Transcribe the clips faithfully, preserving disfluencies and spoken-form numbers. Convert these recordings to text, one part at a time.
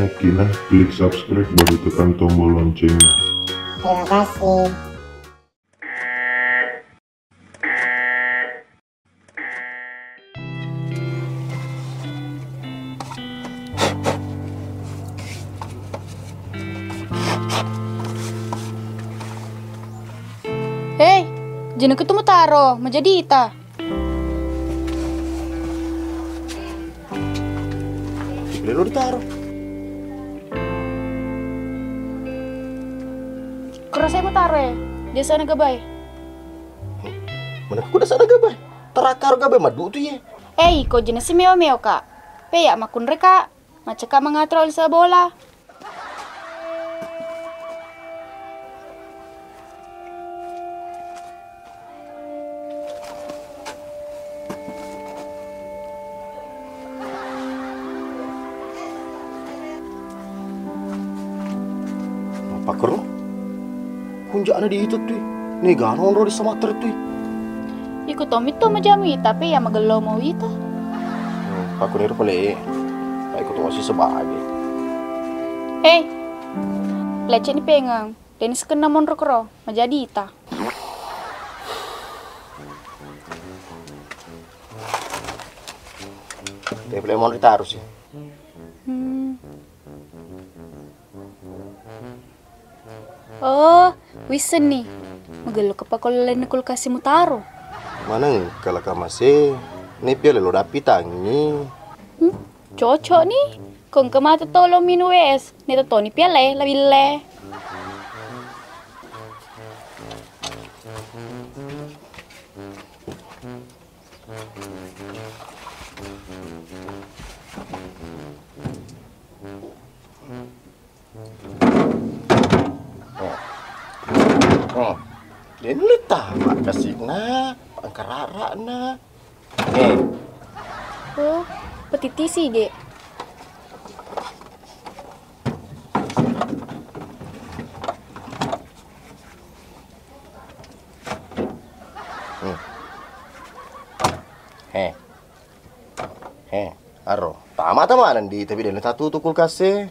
Oke nah, klik subscribe baru tekan tombol loncengnya. Terima kasih. Hei, jenuku tu mutaro, majadi ita. Lelo ditaro. Kura saya mutaro e, desa na gabai. Mana ku desa na gabai? Tarakaro gabe maddu tu ye. Eh, iko jenis si meo-meo ka. Peya makunre ka. Macca ka mangatur alisa bola. Apa kero? Kunja'na di itu tui. Negana onro di samatter tui. Iko tommi to majamu ita, tapi ya magello mau ita. Hmm, pakkuniro pale. Pak iko to masih sebagai. Eh, leceni pengeng. Denis kenna monro kero, majadi ita. Te pale monro tarusi. Hmm. Oh, wissenni. Magello ka pakolleng kulkas e mutaro. Maneng kala kamase, ne piale lo dappi tangi. Hmm, cocok ni. Kongke mate tolo minum es, ne totoni piale la bille. Oh. Oh. Denle tama kasikna, pangkarara'na. Eh. Oh, petitisi ge. Hmm. He. He, aro. Tama-tama nandi, tapi dena tatutu kulkas e.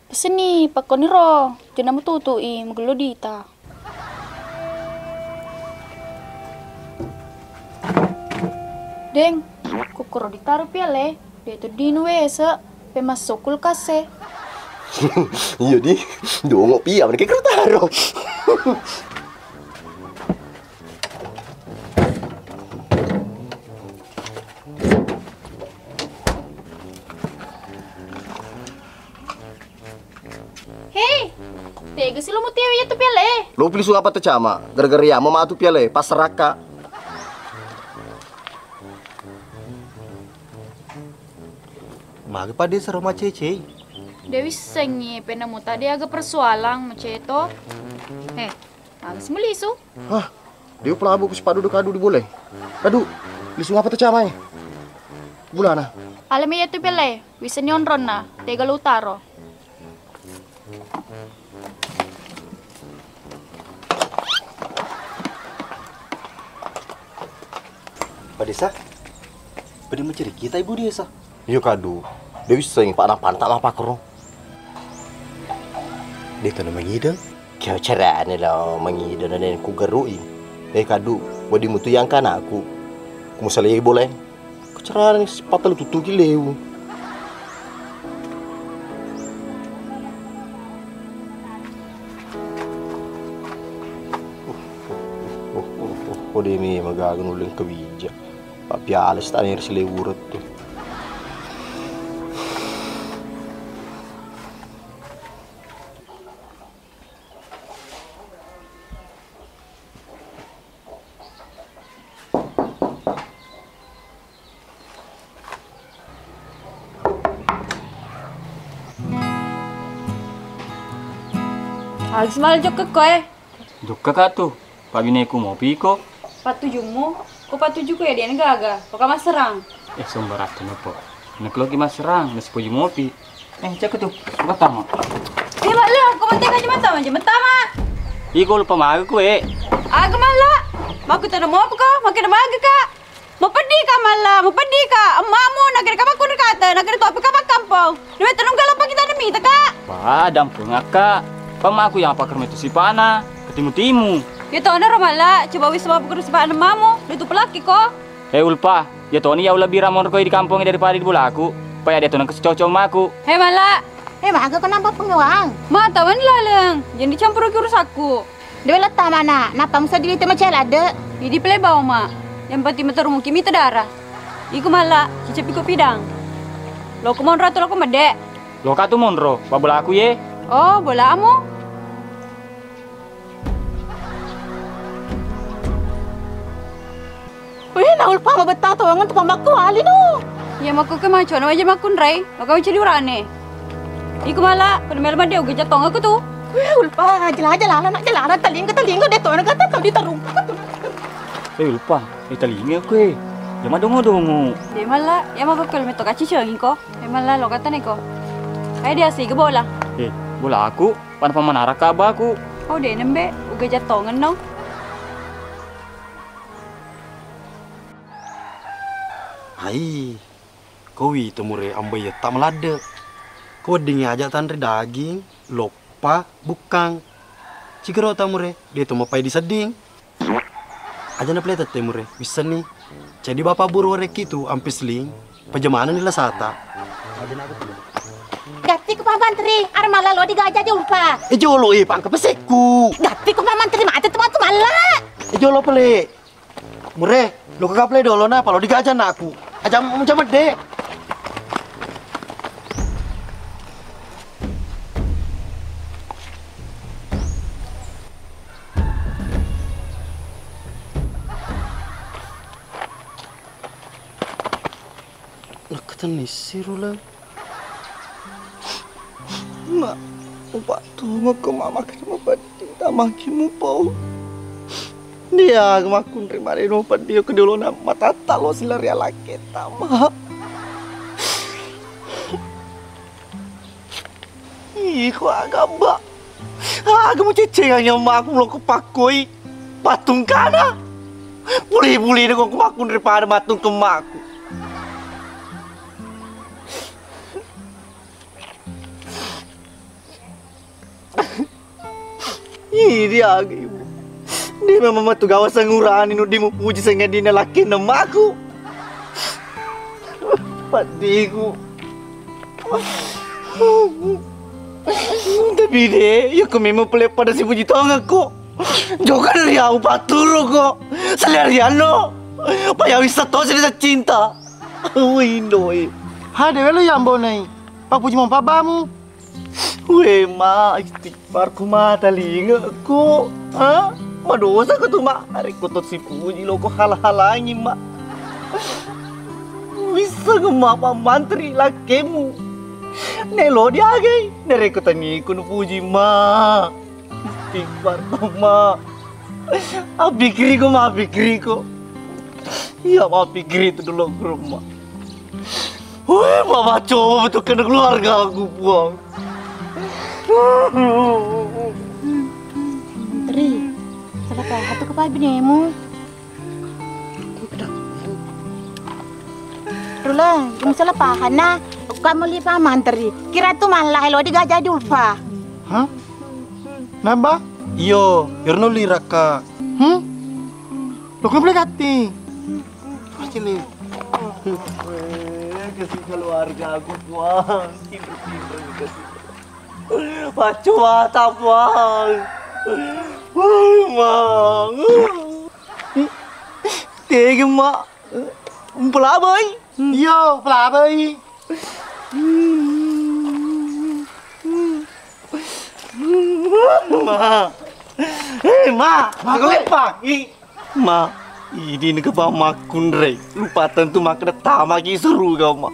Pesenni, pakkoniro, jena mututu i, magello dita. Deng, kukkuro ditaro piale, de to dinu wese, pemasso kulkas e. Iya di, dongo pia, mereka karo taro. Hei, tega si lo mutewe iya tu piale? Lo pilisung apa tu cama? Gara-gara iya mau matu piale, pasraka. Magi pada sero macecei? Dewi sengi penemu tadi aga persoalan maceto. Eh, Aga si melisu. Hah? Dia pelabu ku sepadu kadu di bule. Kadu, lisu apa tu camai? Bulana. Alami iya tu pele, wisseng ni onronna, tega lo utaro. Pak Desa, pada mencari kita Ibu Desa. Iyo kadu, de wissengi pa napanta mapakro. De to na mangideng. Kio carane lo mangideng na den kugerui. Eh kadu, wedding mutu yang kanaku. Kumusalai boleh. Ko carane sipata lo tutuki lewu. Oh, oh, oh, oh, de mi magaga nuleng kewija. Pappiala sitane ri silewureng tu. Agus malah jokka ko e. Jokka ka tu, pabbineku mopi ko. Pattujummu, ko pattujuku ya dena gaga, ko ka masserang. Eh, sembarang tu nopo. Nak loki masserang, nasi poji mopi. Eh, cek tu, pertama. Eh, mak le, aku mati aja mata, aja mata mak. Iko lupa maga ku e. Aga mala, maku tena mopi ko, makin maga ka. Mau peddi Ka malla, mupeddi ka, emmamu, nakira ka makkunrai kata, nakira topi ka makkampong. Nawe tenung galapang kita demi teka. Padang pengaka, pamaku yang apa kermetu sipana, ketimu-timu. Ya tona ro malla, coba wis mau bukan sipana emmamu, lu tu pelaki ko. He Ulpa, ya toni ya lebih ramon koi di kampung daripada di bolaku. Paya dia tona kasih cocok maku. He malla. He maga ko nampak penguang. Mata wan laleng, jangan dicampur ke urusakku. Dewe letta mana, nappa musa diri te macai ladde. Idi pele bawa ma. Yang penting mata rumuki mita darah. Iku malla, cicepi ko pidang. Loko monro atau loko mede? Loka tu monro, pa bolaku ye. Oh, bolamu? Weh, naul pama betta tongan tu pamakku alinu. Ya makku ke maco na waja makkunrai, maka waja diurane. Iku mala, pada melo made uga jatong aku tu. Weh, ulpa, jelala jelala nak jelala, telinga telinga de tona kata kau ditarung. Eh Ulpa, eh telinga aku eh. Jama dongo dongo. De mala, ya makku ke meto kaci cengi ko. De mala lo kata neko. Ayo dia si ke bola. Eh, bola aku, pan pamanara kabaku. Oh de nembe, uga jatongan no. Hai, kowi temure ambai etta maladde. Ko weddingngi aja tanre daging, loppa, bukkang. Cigero tamure, de to mapai disedding. Aja na plete temure, wissenni. Jadi bapa buru rekki tu ampisling, pajamana ni lasata. Aja na aku tu. Gatti ku pamantri, armala lo digaja di ulpa. E jolo e pangka pesekku. Gatti ku pamantri mate tu matu malla. E jolo pele. Mure, lo kaka pele dolo na, palo digaja anakku. Aja muja medde. Nakkatennissi ruleng. Ma, upattungokko ma, makkeda mapeddi, tamaki mupau. Dia makkunri mare no peddi ko diolona matatta lo silari alakketta, ma. Ih, ko aga, Mbak? Aga muceccengang ya, Mbak, aku lo kupakkoi pattungkana. Puli-puli de ko makkunri pada mattung ke makku. Idi aga ibu. Dia memang matu gawa sangurani nu dimupuji sengadina lakkenna makku. Paddiku. Tapi de, iya ko memang pele pada sipuji tongekko. Jokka dari au patturu ko. Selerianno. Paya wissa tosi cinta. Wih, doi. Ha, dewe lo yambo nai. Papuji mo pabamu. Weh, ma, istighfar ku ma, talinga ku. Ha? Madosa ku tu, ma. Arekko to sipuji lo ko hala-halangi, ma. Wissa ku ma pamantri lakkemu. Nelo diagai. Narekko taniku nupuji, ma. Istighfar, ma. Apikkiriko, ma, apikkiriko. Iya, ma, apikkiri itu dulu ke rumah. Weh, ma, ma, coba betul kena keluarga aku, Puang. Tri, salah paham tuh kepala binemu. Rula, ini salah paham nah. Kamu li pamantri. Kira tu malah lo digaja di ulpa. Hah? Namba? Iyo, irno li rakka. Hmm? Lo kan boleh gati. Pasti li. Kasih keluarga aku, Puang. Pinter-pinter dikasih. Paccu mata, Puang. Mang. Tega, Mak. Mpelabai. Iyo, pelabai. Ma. Eh, Ma. Ma, aku lepa. Ih. Ma, idi nengka pamakkunre, lupa tentu makkeda tamaki suruga, Ma.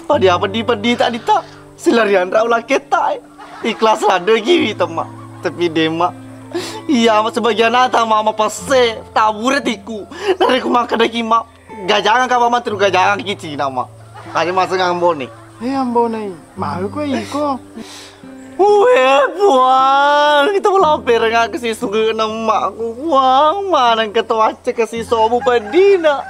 Padi apa di peddi tak dita, silarian rau laketta, eh. Ikhlas ladde giwi temma. Tapi de, Ma. Iya, Ma, sebagian ata, Ma, mapesse, tabure tiku. Narekko makkedaki, Ma, gajangan ka, Ma, teru gajangan ki Cina, Ma. Aja maseng ambone. Eh, ambone, mau ko iko. Weh, Puang, kita mau lampereng ke si sunge na emakku, Puang, maneng ke tuace ke si sobu pedina.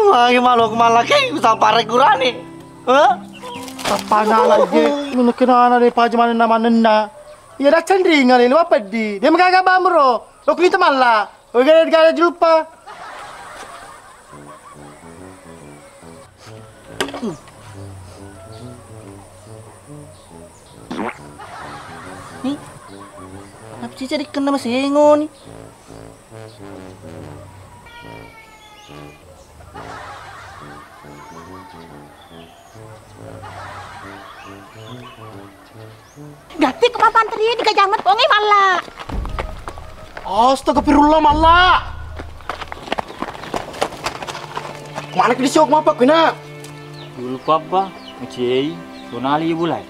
Magi malu ku mallaki ku sampare kurani. Hah? Tappana lagi, menukina na de paja manenna manenna. Iya, dah cendring ale, lupa peddi. Dia magaga bamro. Lo kulita malla. Oke, gare julpa. Ni, apa sih jadi kena masengo ni? Gatti ko mappantari di kajamat pongi malla. Astagfirullah, malla. Mana ke disok mapa kena? Dulu papa, ngecei, sonali bulai.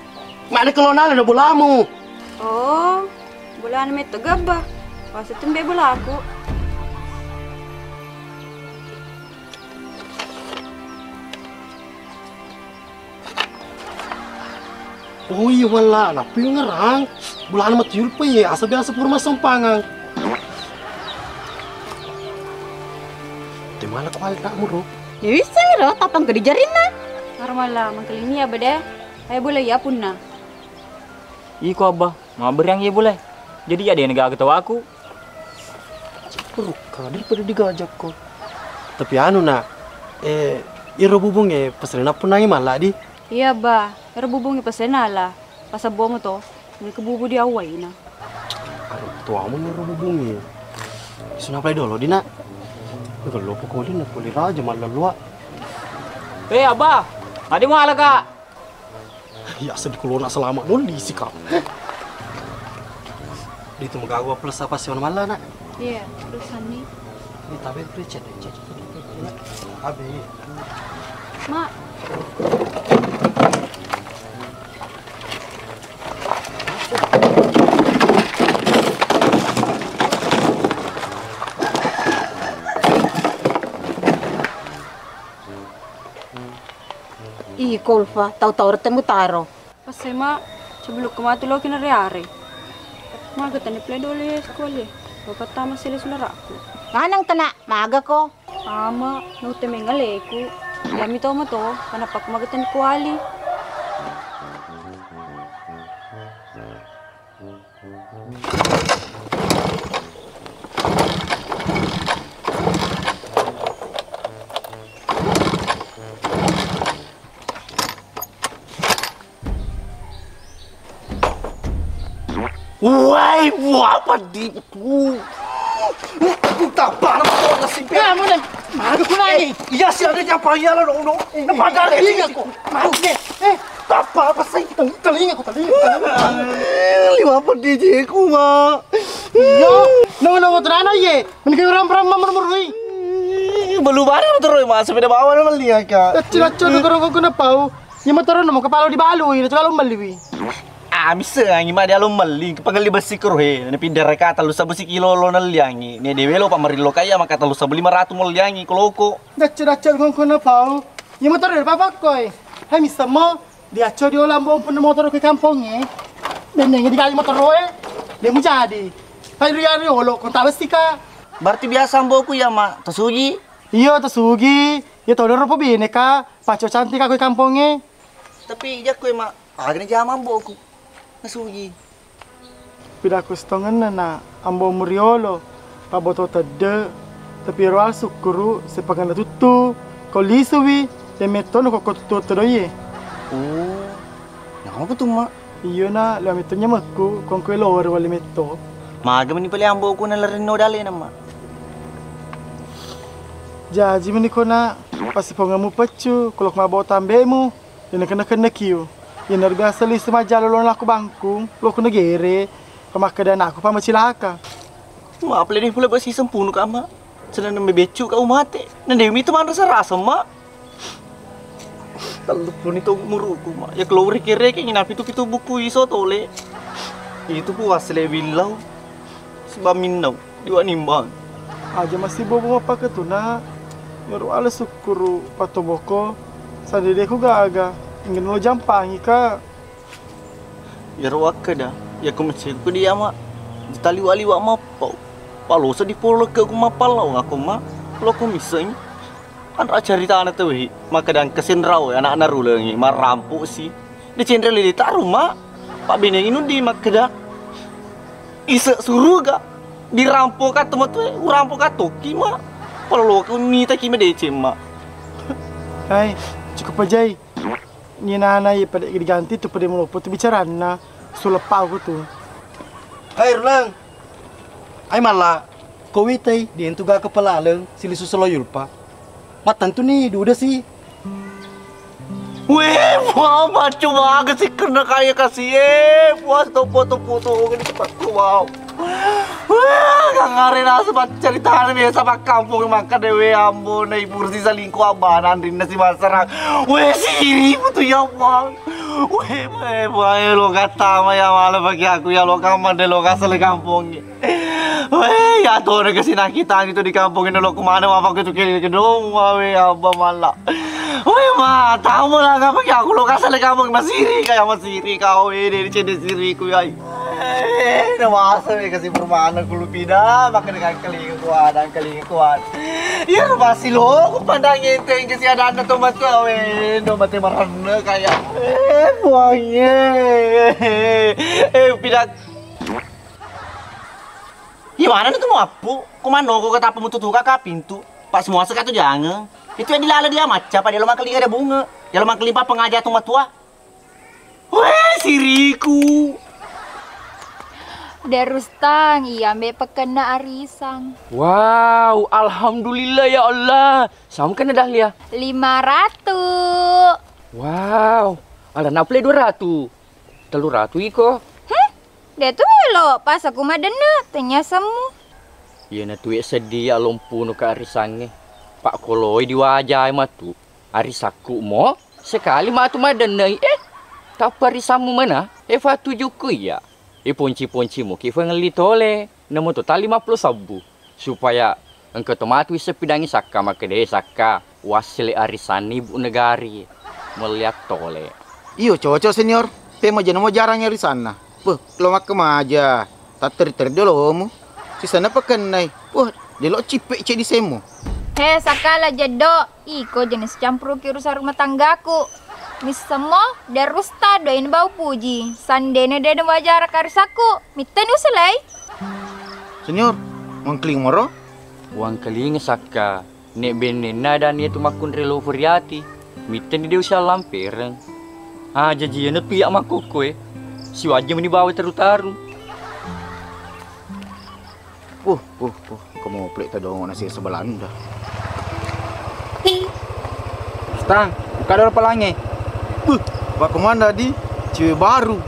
Mana ke lonala na bolamu? Oh, bolana metto gabba. Wasa tembe bolaku. Oh iya, walla, nappi ngerang. Bolana matiur pe ye, asa biasa pura massompangang. Te mana kuali tak muro? Ya bisa ro, tapang ke di jarinna. Armala, mengkelingi ya bede. Ayo boleh ya punna. Iko abba. Mabberiang ye bule. Jadi ya dena gaga tawaku. Rukka daripada digajakko. Tapi anu nak, eh, iro bubung e pesenna punangi malla di. Iya ba, iro bubung e pesenna ala. Pasabbomu to, mengke bubu di awwaina. Aduh, tuamu iro bubung e. Suna play dolo di nak. Kalau pokoli nak poli raja malla luak. Eh abba, ade mala kak. Ya sedih kulona selama nol di sika. Di tu magawa plus apa sih malla nak? Iya, plus ani. Ini tapi lecet lecet. Abi. Mak. Ih, Kolfa, tau-tau retemu taro. Pas S M A, sebelum ke matu loki na reare. Maga tani play dole sekolah. Bapak tama sele sunarakku. Nganang tena, maga ko. Ama, nute mengaleku. Yami to mato, kenapa aku maga tani kuali? Wai, wah, peddi betul. Puta parah, nasib. Ya, mau dan. Malu ku nai. Iya sih ada nyapa ya lo, no. Nah, padahal iya kok. Malu deh. Eh, apa apa sih? Telinga ku, telinga ku, telinga ku. Lima peddi jeku, Mak. Iya. Nongo-nongo terana ye. Mending orang perang mamur-murui. Belum ada motor, Mak. Sepeda bawah nama lihat, Kak. Kecil-kecil orang kau kena pau. Ya motor no mau kepala dibalui, itu kalau beli wi. Ah, bisa angi ma dia lo melli, kepengelli besi kero he. Ini pindah reka telu sabu sikilo lo nelliangi. Ini dewe lo pamerillo kaya maka telu sabu lima ratu mo liangi koloko. Dacce-dacce kongkona pau. Iya motor e papa koi. Hai missamo, diacco diola ambo umpun motor ke kampong e. Benneng digali motor e. Dia mujadi. Hai riari olo kontak besi ka. Berarti biasa amboku ya, Mak. Tasugi. Iyo tasugi. Iya todoro po bine ka. Paco cantik aku kampong e. Tapi jakku e, Mak. Agani jama amboku. Nasugi. Pidakku sitongenna na ambomu riolo, pabboto tedde, tapi ero asukkuru sepakenna tuttu, ko lisuwi, de mettono kokko tuttu tedoiye. Oh, nama ko tumma? Iyo na, lima metto nyamekku, kongko elo ero wali metto. Maga meni pale amboku na larenno dalena, Mak. Jaji meni kona, pasipongemu peccu, kolok mabota ambemu. Dena kena-kena kiu. Yenaro biasa lisu majjalo lo nakku bangkung, lo kena gere, pamakkeda anakku pamacilaka. Maaf le deh pula besi sempunu kama. Celana mebeccu kau mate. Nende mi tu manrasa rasa, Mak. Tellu puni to muruku, Mak. Ya keluar kere ke ngina pitu-pitu buku iso tole. Itu puas le billau. Sebab minnau. Diwanimbang. Aja masih bobo mappaketuna. Iyaro ala sukkuru patoboko. Sadede ku gaga. Inggana lo jampangi ka. Iyaro wakkeda. Iya ku mecceku di ama. Ditaliwa-liwa mappau. Palosa dipoloke ku mappallau aku ma. Lo ko misseng. Anra caritana tauwe, makkeda engka senrau anakna rulengi, marrampo si. Dicenre lili taruma. Pabbenengi nuddi makkeda ise suruga. Dirampoka tomatoe, urampoka tokki ma. Pala lo ko mitaki madeceng ma. Hai, cukup aja i. Ninana ye pada diganti tu pada melopo tu bicaranna. Suleppa aku tu. Hai Rulang. Ai malla, ko witai dientu gaka pelaleng silisu selo yulpa. Mattentu ni duda si. Weh, wah, macam aga si kena kaya kasi eh. Puas topo topo to ini cepat wow. Wah, gangare nasu paccaritana biasa pakkampong mangka dewe ambo na ibu si salingkuh abana anrinna si masarang. Weh, siri putu ya bang. Weh, weh, weh, lo kata ma ya malah bagi aku ya lo kamar de lo kasale kampong. Weh, ya to na kasi nakitangi tu di kampong ini lo kemana ma pakai tu kiri ke dong, weh, abba malah. Weh, ma, tahu malah ngapa ya aku lo kasale kampong masiri kayak masiri kau ini di sini siriku ya. Eh, na masa me kasi permana ku lupida, maka dengan kelinga kuat dan kelinga kuat. Iya, na masih lo, ku pandang enteng ke si ada anak tomat tu, awe, no mate marana kayak. Eh, buangnya. Eh, pidak. Iya, mana tu mau apu? Ku mano ku kata pemutu tuka ka pintu. Pak semua sekat tu jangan. Itu yang dilala dia macam, pada lo makan liga ada bunga. Ya lo makan limpa pengajar tu matua. Weh, siriku. Darustang, iya mbe pekenna arisang. Wow, alhamdulillah ya Allah. Sama kena Dahlia. Lima ratu. Wow, ada napule dua ratu. Telu ratu iko. Heh, dia tu elo pas aku madenna tanya semu. Iya na tuwe sedih ya lompuno ke arisange. Pak koloi diwajai matu. Arisakku mo, sekali matu madennei, eh, tappa risammu mena, eh, fatujuku iya. Eh, ponci-poncimu ki fangelli tole, namo total lima puluh sabbu, supaya engka to matu isseng pidangi sakka makkeda, eh, sakka, wassele arisanni ibu negari, melliat tole. Iyo, cocok, Senior. Te majana mo jarang arisanna. Puh, lo makkemaja. Tatteri-teri dolomu. Sisenna pakennai. Wah, delo cippe cedi semmo. He, sakala jeddo, iko jenis campuruki urusan rumah tanggaku. Missemmo, derusta doain bau puji. Sandene dede wajar karisakku. Mitteni uselei. Senior, wangkeling moro? Wangkeling sakka. Nek bennenna dani tu makkunre lo furiati, mitteni de usia lampereng. Ah, jaji iyana tu iya makkokko e. Siwajja meni bawa taru-taru. Puh, puh, puh, ko moplek tadongo nasi sebelanda. Stang, buka dulu pelangi. Puh, Pak Komanda di cewek baru.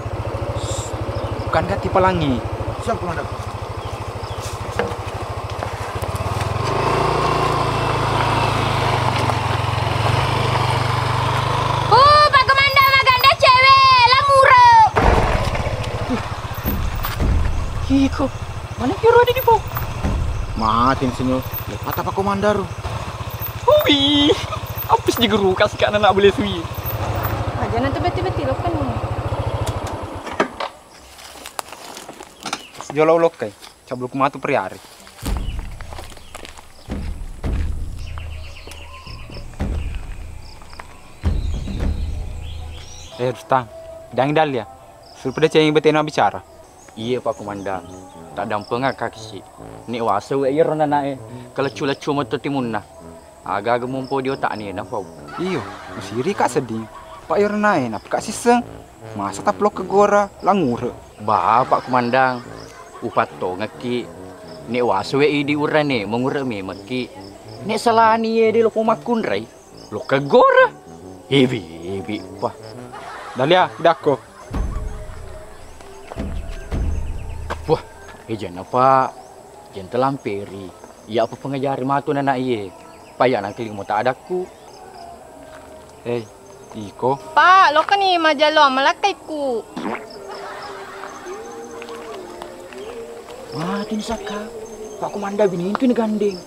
Bukan ganti pelangi. Siap, Komanda. Oh, Pak Komanda maganda cewek, lamure. Iko, mana kiro ada di bawah? Mati, Senior. Lepas apa Komanda ro? Hui, apis di guru kasih kak anak boleh sui. Aja nanti beti-beti lo kan. Sejolo ulokkai, cabul kumatu periari. Eh, Rustang, dang dal ya. Suruh pada cengeng betena bicara. Iya, Pak Komandang. Tak dampeng kaki si. Nek wasa we iyaro nanae. Keleccu-leccu meto timunna. Aga-aga mompo di otakne napau. Iyo, usiri kak seding. Pak iyaro nae, napa kak sisseng? Masa taplok ke gora, langure. Ba, Pak Komandang, upattongekki. Nek wasu we idi urane, mengure memekki. Nek salani ye de lo pomakkunrai, lo ke gora. Ebi, ebi, pa. Dalia, idakko. Wah, ejanna, Pak. Jente lamperi. Iya apa pengajari matu nana iye. Paya nangkeling mo tak adakku. Hei, iko. Pak, lokani majalo malakkaiku. Mati ni sakka. Pak Komanda binintu ni gandeng.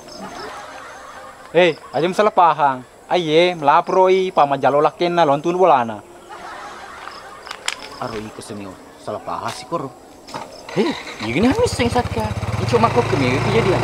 Hei, aja masalah pahang. Aiye, melaporoi pamajalo lakkenna lontun bolana. Aro iko senior, salah pahang si koro. Hei, iya gini misseng sakka. Ini cuma kok kemi kejadian.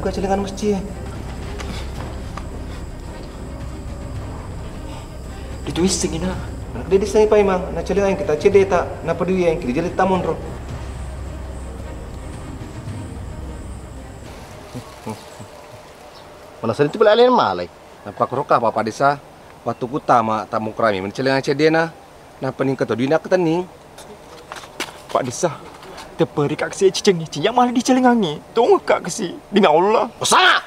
Buka celengan masjid. Itu iseng ina. Anak dia diseng Pak Imang, na celengan kita cedeta, na peduli yang kita jadi tamonro. Mana sering tu pelayan malai. Napakkuroka Bapak Desa, wettukku tama tamukkurami mani celengang cedena, nappa ningka to duina ketenning. Pak Desa, tepperika kasi cicengnge, cinya mala dicelengangngi. Tongekka kasi, demi Allah. Osana!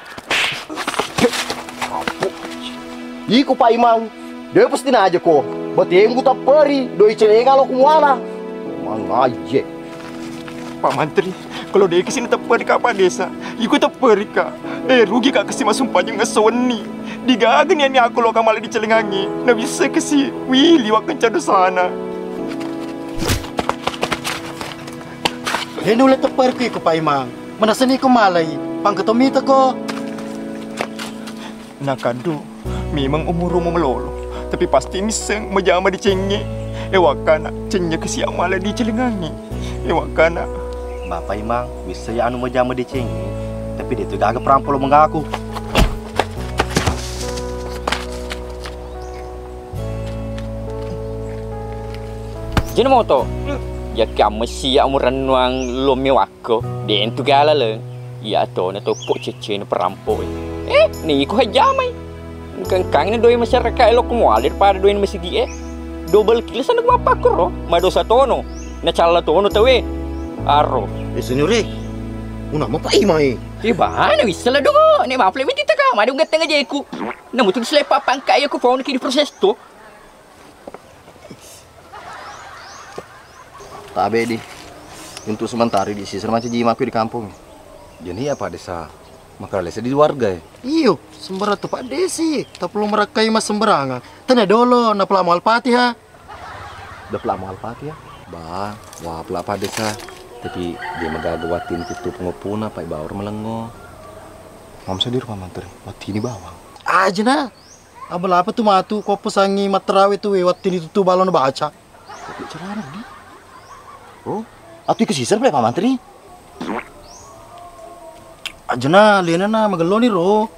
Iko Pak Imang, de pasti naja ko. Batenggu tapperi, doi celenga lo kumuala. Mangaje. Pak Mantri, kalau deki sini tepperika Pak Desa, iko tepperika. Eh, rugi ka kasi masumpajeng esso wenni. Digaga ni ani aku lo kamala dicelengangi. Na bisa kasi, wih, liwak kenca dosana. Dena ulle tepperku iko Pak Imang. Manasani ko malai, pangka tomita ko. Nakaddo, memang umurmu melolo, tapi pasti misseng majama dicengnge. Ewakkana, cennya kasi amala dicelengangi. Ewakkana. Bapak Imang, wisseng ya anu majama dicengnge, tapi de tu gaga perampo lo mengaku. Jena moto, yakki ammessi ya murennuang lo mewakko, dentu galaleng. Iya to na toppo cecena perampo e. Eh, niko hajjamai. Engkang-engkang na doi masyarakat e lokko muala daripada doi masigi e. Double kill sana ku mappakkoro, madosa tono. Na calla tono tawe. Aro. Eh, Senior e, unama Pak Imang e. Eh, bana wissala do. Ne mafle miti taka, madu ngetteng aja iku. Namu tu diselepa pangka e ku phone ki di proses to. Tabe di. Untuk sementara di sisir mancaji jimaku di kampung. Jadi apa Desa? Makalesa di warga e. Iyo, sembarang tu Pak Desi. Tapi lo merakkai mas sembarangan. Tanya dolo, napa lama Al-Fatihah? Udah lama Al-Fatihah? Ba, wah, pula Pak Desa. Tapi dia magaga watin itu pengoppona, Pak Bawar melengo. Mam sedih Pak Mantri, watin ini bawang. Aja nah. Abal apa tu matu ko pesangi mattarawe tu we wattini tutu balon baca. Tapi celana di. Oh, atu iku sisir pale Pak Mantri. Ajana lena na magelloni ro.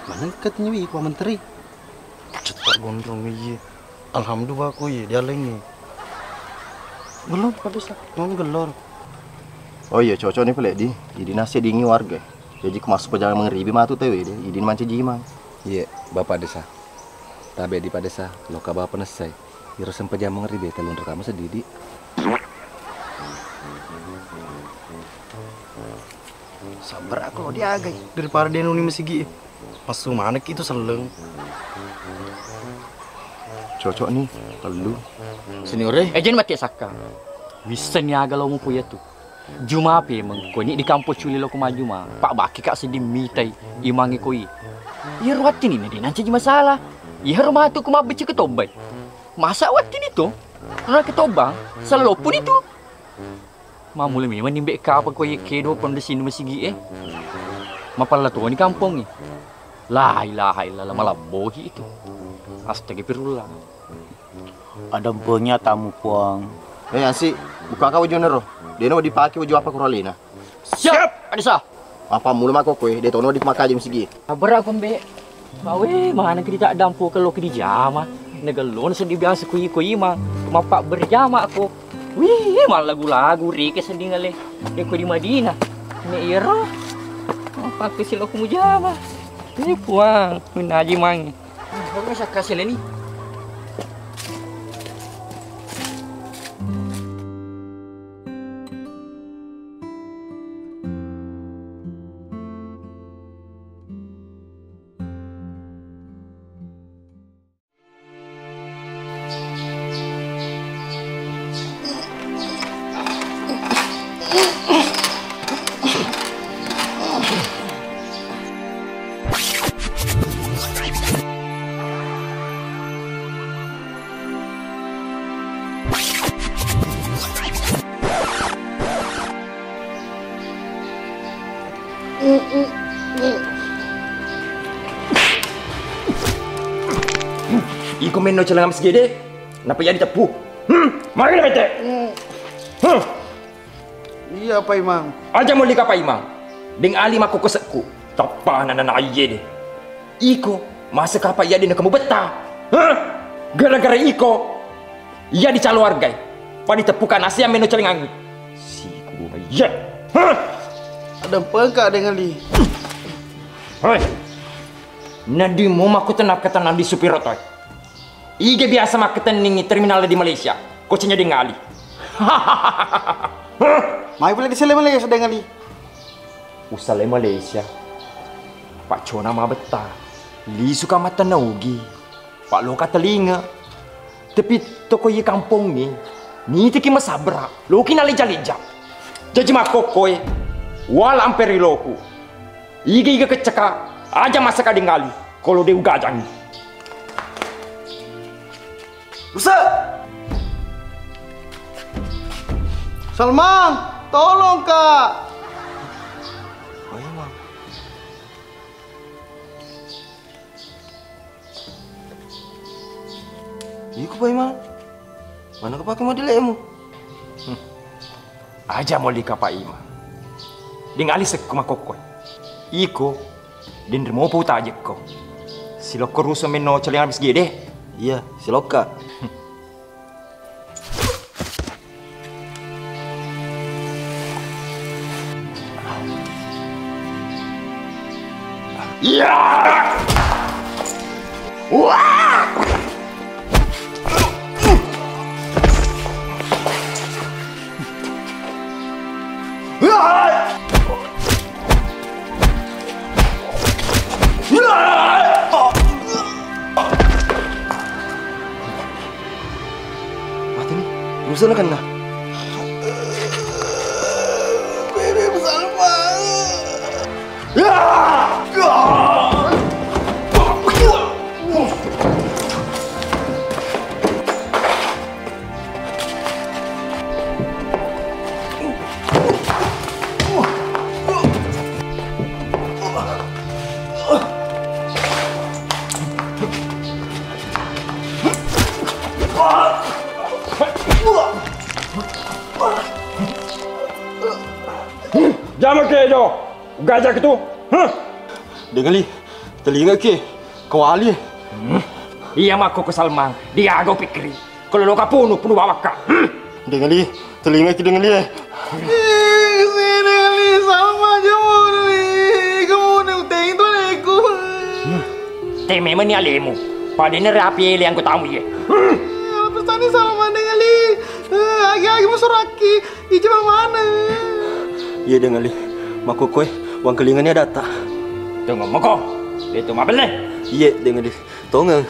Maneng katanya wi Pak Mantri. Cetak gondrong iye. Alhamdulillah ko iye dialengi. Gellon Pak Desa, non gellor. Oh iya, cocok nih pale di. Jadi nasi dingi warga. Jaji ku masuk pejama mangeribi matu tewe de, idin mancaji jimang. Iye, Bapak Desa. Tabe di Pak Desa, loka bapa nessai. Iro sempajang mangeribi tellu rakaat sedidi. Sabar aku lo diagai daripada denuni masigi. Massu manekki tu selleng. Cocok nih, tellu. Senior e. Eh, jen mati sakka. Wisseng ni aga lo mupu iya tu. Juma pe mengko ni di kampung culi lo ko majuma. Pak baki kak seddi mitai imangi koi. Iya ruwatti ni de nancaji masalah. Iya ro matu ko mabbecci ketobbai. Masa watti ni to? Rona ketobang, sala loppu ni tu. Mamula memang nimbe kapa ko ye kedo pondosini masigi e. Mapalla toni kampong e. La ilaha illallah, malabbohi itu. Astagfirullah. Adampengi atamu, Puang. Eh, Asi, buka kau wajunna ro. Deno dipake waju apa kuralina. Siap, Adisa. Apa mula mako koe, de tono di makaji masigi. Abara kombe. Bawe, mana kita dampu kalau ke dijama. Negelon sedih biasa kui kui ma. Mapa berjama aku. Wih, malah lagu-lagu rike sedih ngale. De ko di Madinah. Ne iro. Apa aku silo ku mujama. Ini Puang, menaji mangi. Baru bisa kasih ni. Iko menno celana masigi de, napa jadi teppu? Hmm, mari na bete. Hmm. Iya, Pak Imang. Aja mau lika Pak Imang. Deng Ali makkokkosekku, tappa nana iye de. Iko, masa kapa iya de nakamu betta? Hah? Gara-gara iko, iya dicalo wargai. Pada teppuka nasi yang meno celengangi. Siku iya. Hah? Ada pengka dengan li. Hoi. Nadi mo makkutenang-ketenang di supiro toi. Iga biasa makkutenningi terminal di Malaysia. Kocenya Deng Ali. Mai pula di sele Malaysia Deng Ali. Usale Malaysia. Pak Cona mabetta. Lisu ka mata naugi. Pak loka telinga. Tapi toko iye kampongnge, nitiki masabra, loki naleja-leja. Jaji makkokkoe, wala amperi loku. Iga-iga keccaka, aja masaka Deng Ali, kolo de ugajangi. Rusa! Salman, tolong, Kak. Oi, Mang. Iko Pak Imang, mana kepake modele'mu? Hmm. Aja molika Pak Imang. Deng Ali sekko makokkoe. Iko, denre mopo utajekko. Silokko rusu menno celing habis gede. Iya, silokka. Mati ni, Rusa na kenna. Bebek Salma. Jama kejo, gajak tu. Huh? Dengali, telinga ke, kawali. Hmm. Iya makko ke Salman, diago pikiri. Kalau lo kapunu, punu bawakka. Hmm. Dengali, telinga ke dengali. Dengali, Salman, jamur ni. Kamu ni uteng tu leku. Hmm. Te memang ni alemu. Padene rapi ele angko tamu ye. Hmm. Apa tadi Salman dengali? Agi-agi musuraki. Ije bang mana? Iya, Deng Ali. Makkukkoe, wangkelingani adatta. Tongeng moko. Betu mabelle. Iya, Deng Ali. Tongeng.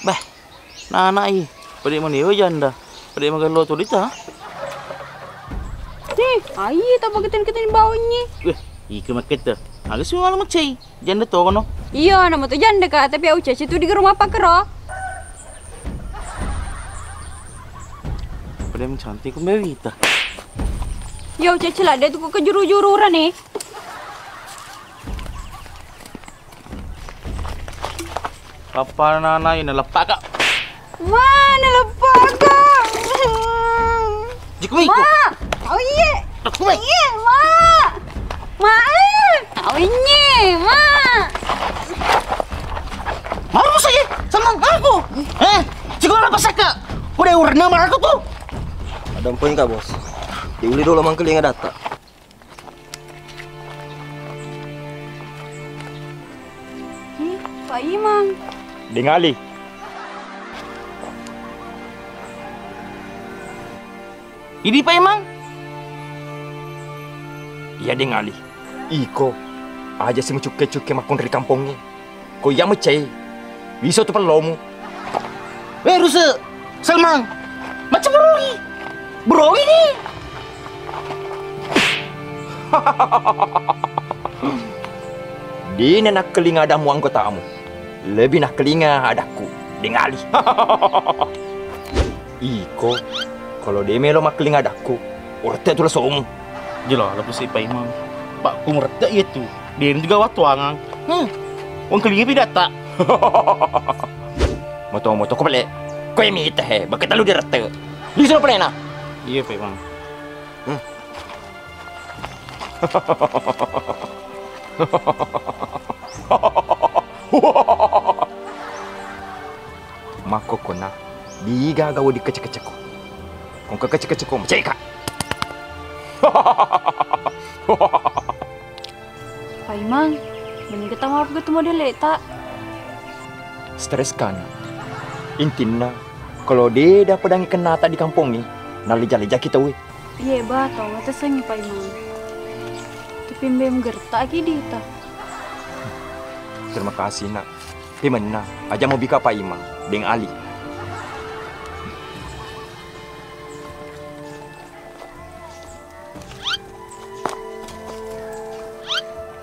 Beh, nana i, pede manewa janda, pede magello tu dita. Ih, ai, tapa keteni-keteni baungngi. Weh, iko makketta. Aga suwala macai, janda tono. Iya, nama tu janda ka, tapi au caci tu di rumah pakero. Pede cantik kumbe wita. Yo, caci ladde tu kejuru-juru urane. Apa nana ini lepak kak? Ma, naleppaka. Jikumi. Ma. Oh iye. Jikumi. Iye, ma. Ma. Oh iye, ma. Maru saya sama aku. Eh, jikumi apa saka? Udah urna marah aku tuh. Ada poin kak bos. Diuli dulu mangkeling data. Ih, Pak Imang. Dengali. Idi Pak Imang? Iya dengali. Iko aja si mucukke-cukke makkunri kampongnge. Ko iya mecai, bisa tu pellomu. Weh, Ruse, Salmang, macam berogi. Berogi ni. Dina nakkelinga adamu anggotamu, lebih nakkelinga adakku, dengali. Iko, kalau de melo makkelinga adakku, orte tu lesomu. Jelo, lepusi Pak Imang. Pak, ku merette iya tu. Dia juga watuangang. Hmm. Wong kelingi pidatta. Moto-moto ko pale. Koe mita he, bake telu dirette. Di sini pale na. Iya, Pak, Bang. Hmm. Makkokkona, digaga wedding kecek-kecekko. Kongka kecek-kecekko, maceka. Paimang, mending kita maaf ke tu model ta. Stres kana. Intinna, kalau de dapedangi kennata di kampongnge, nalleja-leja kita we. Iye ba, tau matesengngi Paimang. Tapi mbe mugerta ki dita. Terima kasih, Nak. Pemenna, aja mau bika Paimang, Deng Ali.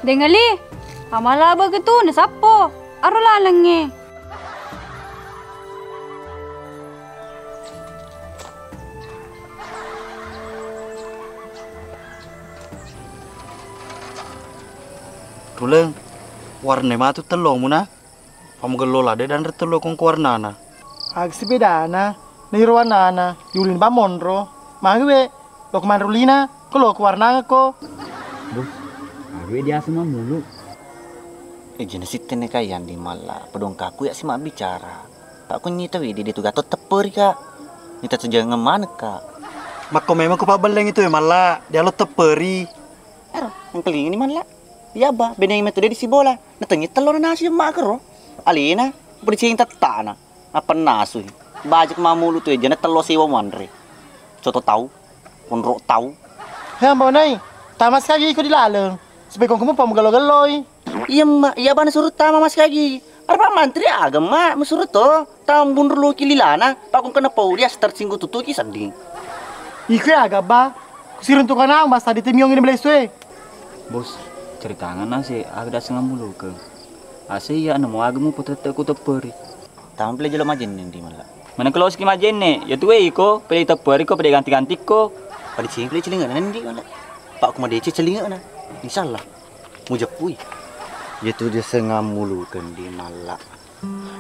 Deng Ali, amala bage tu nasappo. Aro lalengnge. Tuleng, warna matu tellomu na. Pamugello lade dan retello kongko warnana. Aga sibedana, nairo warnana, yulin pamonro. Magi we, lo kemanrulina, ko lo ko warnana ko. Bos, aga we diaseng mammulu. Eh, jenis sittene kayang di malla, pedongkaku ya si mabbicara. Pak kunyi tawi di tu gatot tepperi ka. Nita tu jangan maneka. Makko memang ko pabelleng itu ya malla, dia lo tepperi. Ero, engkelingi ni malla. Iya ba, beneng metu de di sibola. Natengngi tello na nasu yemma kero. Alena, pediceng tettana. Apa nasui. Bajak mamulu tu ejana tello sewa manre. Coto tau, konro tau. He, Mbak Nai, tamas kagi iko di laleng. Supaya kongkomu pamugello-gelloi. Iya, Mak. Iya bana suruh tama mas kagi. Arpa mantri aga, Mak, mesuru to. Tambun rulu ki lilana, pakung kena pau dia tersinggung tutuki sanding. Iko ya aga ba. Kusiruntuk kana basta di temiong ini belesu e. Bos, ceritangan nase aga daseng mulu ke. Ase iya nemu aga mu potette ku tepperi. Tampil jelo majenne ndi malla. Mana kalau ski majenne, ya tuwe iko, pede tepperi ko, pede ganti-ganti ko. Pada cing pede celinga nandi malla. Pak kuma dece celinga na. Insyaallah. Mujappui. Iya tu dia sengammulukan di malla.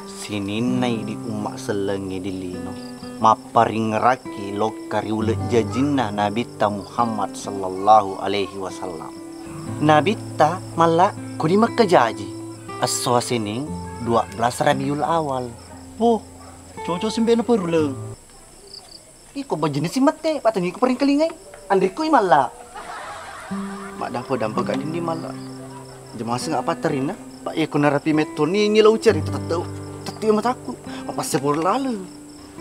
Sininna idi umma sellengnge di lino, mapparingngerakki lokka ri uleng jajinna Nabitta Muhammad sallallahu alaihi wasallam. Nabitta malla ko di Mekka jaji, esso Sening dua belas Rabiul Awal. Woh, cocok sembena peruleng. Iko bajini si mette, patani ko paringkalingai. Andrikku i malla. Maddapo dampa ka dindi malla. Jemase nga apa terina? Pak iko narapi mettoni ngilau cerita tetteu. Tetteu mataku. Apa sepur lalu?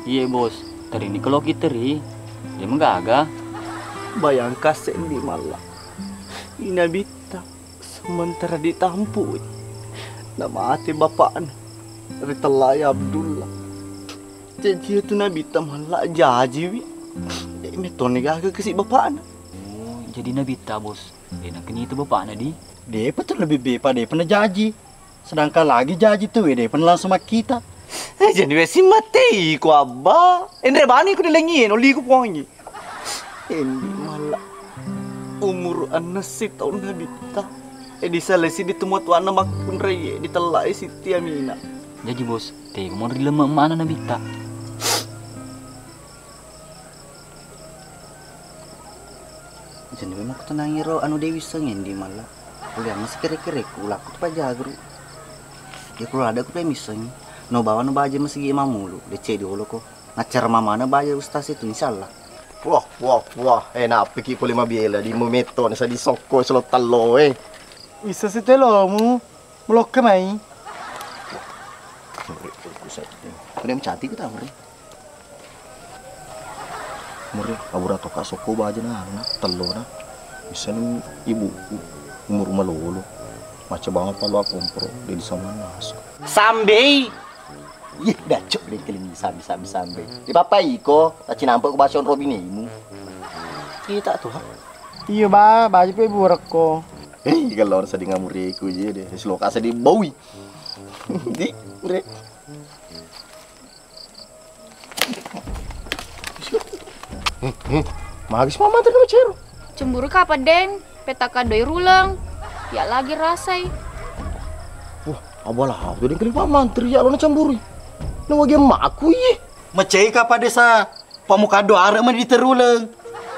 Iye bos, terini kalau kita ri, dia menggaga. Bayangka sendi malla. Ina bitta sementara ditampui. Namate bapakna. Ritellai Abdullah. Jaji tu Nabitta malla jajiwi. De metoni gaga kasi bapakna. Oh, jadi Nabitta bos. De nakeni tu bapakna di. Depa tu lebih bepa depa na jaji. Sedangkan lagi jaji tu depa na langsung makkita. Eh, jadi wesi matei ku abba. Enre bani ku dilengi no liku pongi. Endi malla umuru enneng si taunna bitta. E disalai si ditemua tuanna makkunrai e ditellai Sitti Aminah. Jaji bos, tega mo rilemme emmana na bitta. Jadi memang kutenangi ro anu Dewi sengendi malla. Kuliah masih kere-kereku laku tu pajagru. Ya kulo ada ku pemissengi. No bawa no baja masigi mamulu. Decek diolo ko. Ngacara mamana baja ustaz itu insyaallah. Wah, wah, wah, enak piki pole mabiela di memeto nasa di sokko selo tello e. Bisa si telomu, melokke mai. Mure, fokus aja. Kau yang cantik kita mure. Mure, abura toka sokko baja na, na tello na. Bisa nu ibu umur malolo. Maca banget palo kompro, dia di sana nasu. Sambei. Ih, dacok dengkeling sambi, sambi, sambi. Di papa iko, tacinampe ku baso onro binemu. Kita tuh, ha? Iya, ba, baju pe burekko. Eh, kalau orang sedih ngamuriku aja deh. Seloka sedih bawi. Di, re. Eh, eh, magis mama tadi macero. Cemburu kapan, Deng? Peta kadoi ruleng, ya lagi rasai. Wah, abala apa tu dengkeli Pak Mantri ya lo na cemburu. Na wagi emakku iye. Macai ka Pak Desa, pamukado arek mani diteruleng.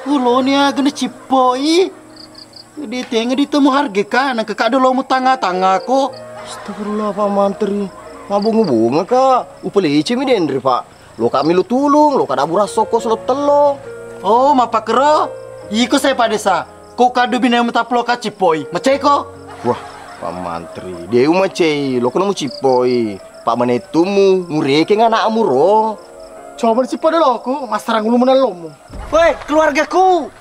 Uloni aga na cippoi. Di tenga ditemu harga ka, nang kakak dolo mu tanga-tanga ko. Astagfirullah Pak Mantri. Mabunga-bunga ka. Upelece mi denre Pak. Loka milu tulung, loka dabu rasso ko selo tello. Oh, mappakero. Iko sai Pak Desa. Ko kadu bine mutaplo ka cippoi. Macai ko? Wah, Pak Mantri, de umacei, loka namu cippoi. Pak manettumu, murekeng anakmu ro. Coba dicippo doloku, massarang ulu menellomu. Woi, keluargaku.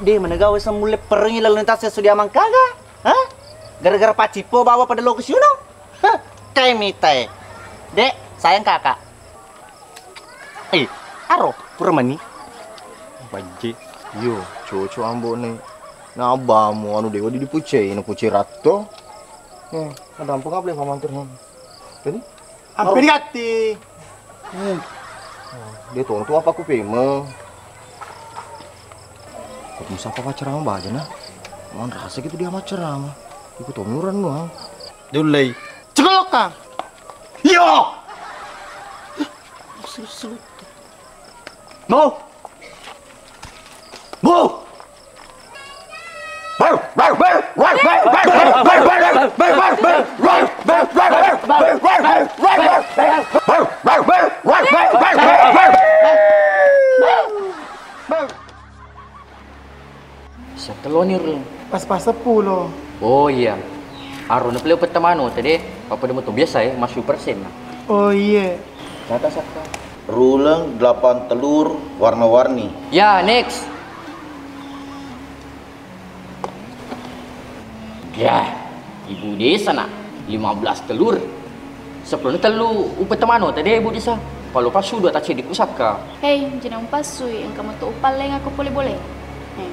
De mana gawe semmulle perengi lalu lintas sesudia mangkaga? Hah? Gara-gara pacippo bawa pada loku siuno? Hah, kayak mitae. Dek, sayang kakak. Eh, aro, pura mani. Bajje. Yo, cocok ambone. Na abamu anu dewa di dipucei, na pucei ratto. Eh, ada ampun apa Pak Mantri? Tadi? Ampe digatti. Hmm. Dia tong tu apa ku pema. Kok musapa pacarama baja na? Man rasa gitu dia macarama. Iku tong nuran nuang. Dullei. Cekelokka. Yo. Mau. Mau. Satelloni ruleng. Pas-pas seppulo. Oh iya. Aro na pale upettamano tadi. Apa demo to biasa ya, masuk persen nah. Oh iya. Kata sakka. Ruleng delapan telur warna-warni. Ya, next. Ya, ibu desa nak, lima belas telur. Sepuluh tellu upettamano tadi ibu desa. Palo pasu dua tacedi kusakka. Hei, jina umpassui, engka metu upalleng aku pole boleh. Hei.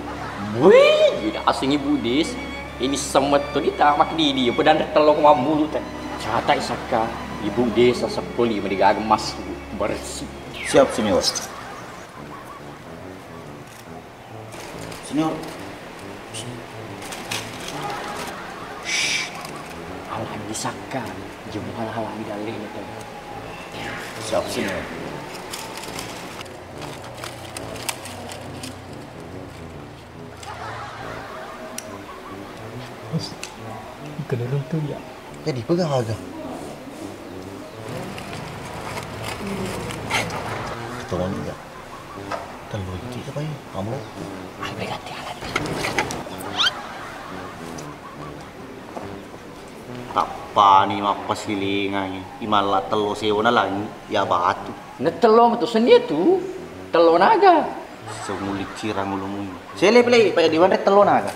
Wih, jina asing ibu desa. Ini semet tu dita mak didi, apa dan tello mamulu teh. Cata isakka, ibu desa sepuluh lima digaga emas bersih. Siap, Senior. Senior. Shh. Alang disakka, jemu hal-hal di dalam itu. Siap, Senior. Bos, ke dalam tu ya. Jadi pegang aja. Ketemu juga. Tellu iti apa ya? Kamu? Ai, berarti ala. Tappani mappasilingangi. Imalla tello sewona langi ya batu. Na tello metu sennia tu. Tello naga. Semuli cirang ulumuni. Sele play pada diwanre tello naga.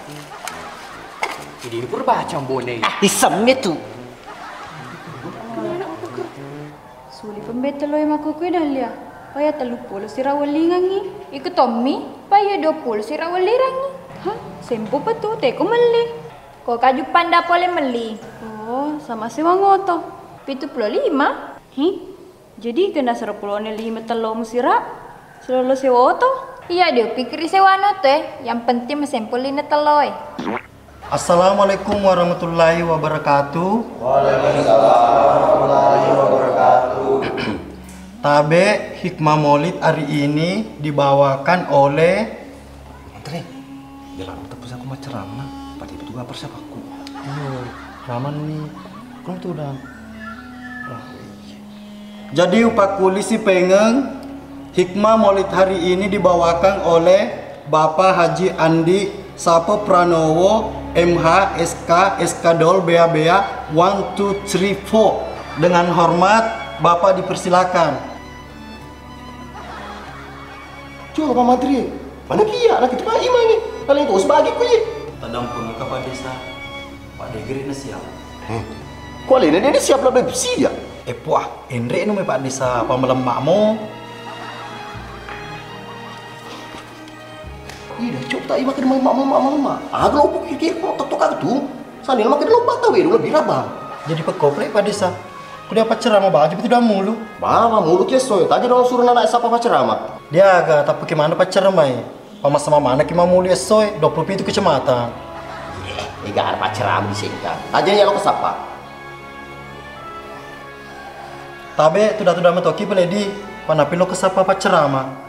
Jadi ini purba cambone. Ah, isem itu. Suli pembetta loe makkukue Dahlia. Paya tellu polo sira wellingangngi. Iko tommi, paya dua polo sira wellirangngi. Hah, sempo petu teko melli. Ko kaju panda pole melli. Oh, sama sewang oto. Pitu polo lima. Hi, jadi kena sera polo ne lima tello musira. Selolo sewa oto. Iya, dio pikiri sewa oto e. Yang penting masempo lina tello e. Assalamualaikum warahmatullahi wabarakatuh. Waalaikumsalam warahmatullahi wabarakatuh. Tabe, hikmah Maulid hari ini dibawakan oleh Mantri, jalan tepu aku maceramah, pada itu gak persiapaku. Iyo, raman nih. Kau tuh udah. Wah, iya. Jadi upakkulisi pengeng, hikmah Maulid hari ini dibawakan oleh Bapak Haji Andi Sapo Pranowo, M H, S K, S K Dol, Bea Bea, one, two, three, four. Dengan hormat, Bapak dipersilakan. Cuma Pak Mantri, mana kia? Lagi tu Pak Imam ni. Kalian tu sebagai kuih. Tadang pun muka Pak Desa. Pak Degre na siap. Hmm. Kualena dia ni siap lebih siap. Eh, puah, enre nu me Pak Desa pamalemmakmu. Ida cuk tak imak kena mak mak mak mak. Aku lo pikir kok tok tok tu. Sani lo makin lo patah we lo birabang. Jadi pekoplek Pak Desa. Ku dia pacerama baju itu dah mulu. Mama mulu ke soy. Tadi dong suruh anak siapa pacerama. Dia aga tapi gimana pacerama e? Pamasa mana ki mamuli essoe, dua puluh pitu kecamatan. Ega ada paccerama di sengka. Aja ya lo kesapa. Tabe tuda-tuda metoki peledi, panapi lo kesapa paccerama.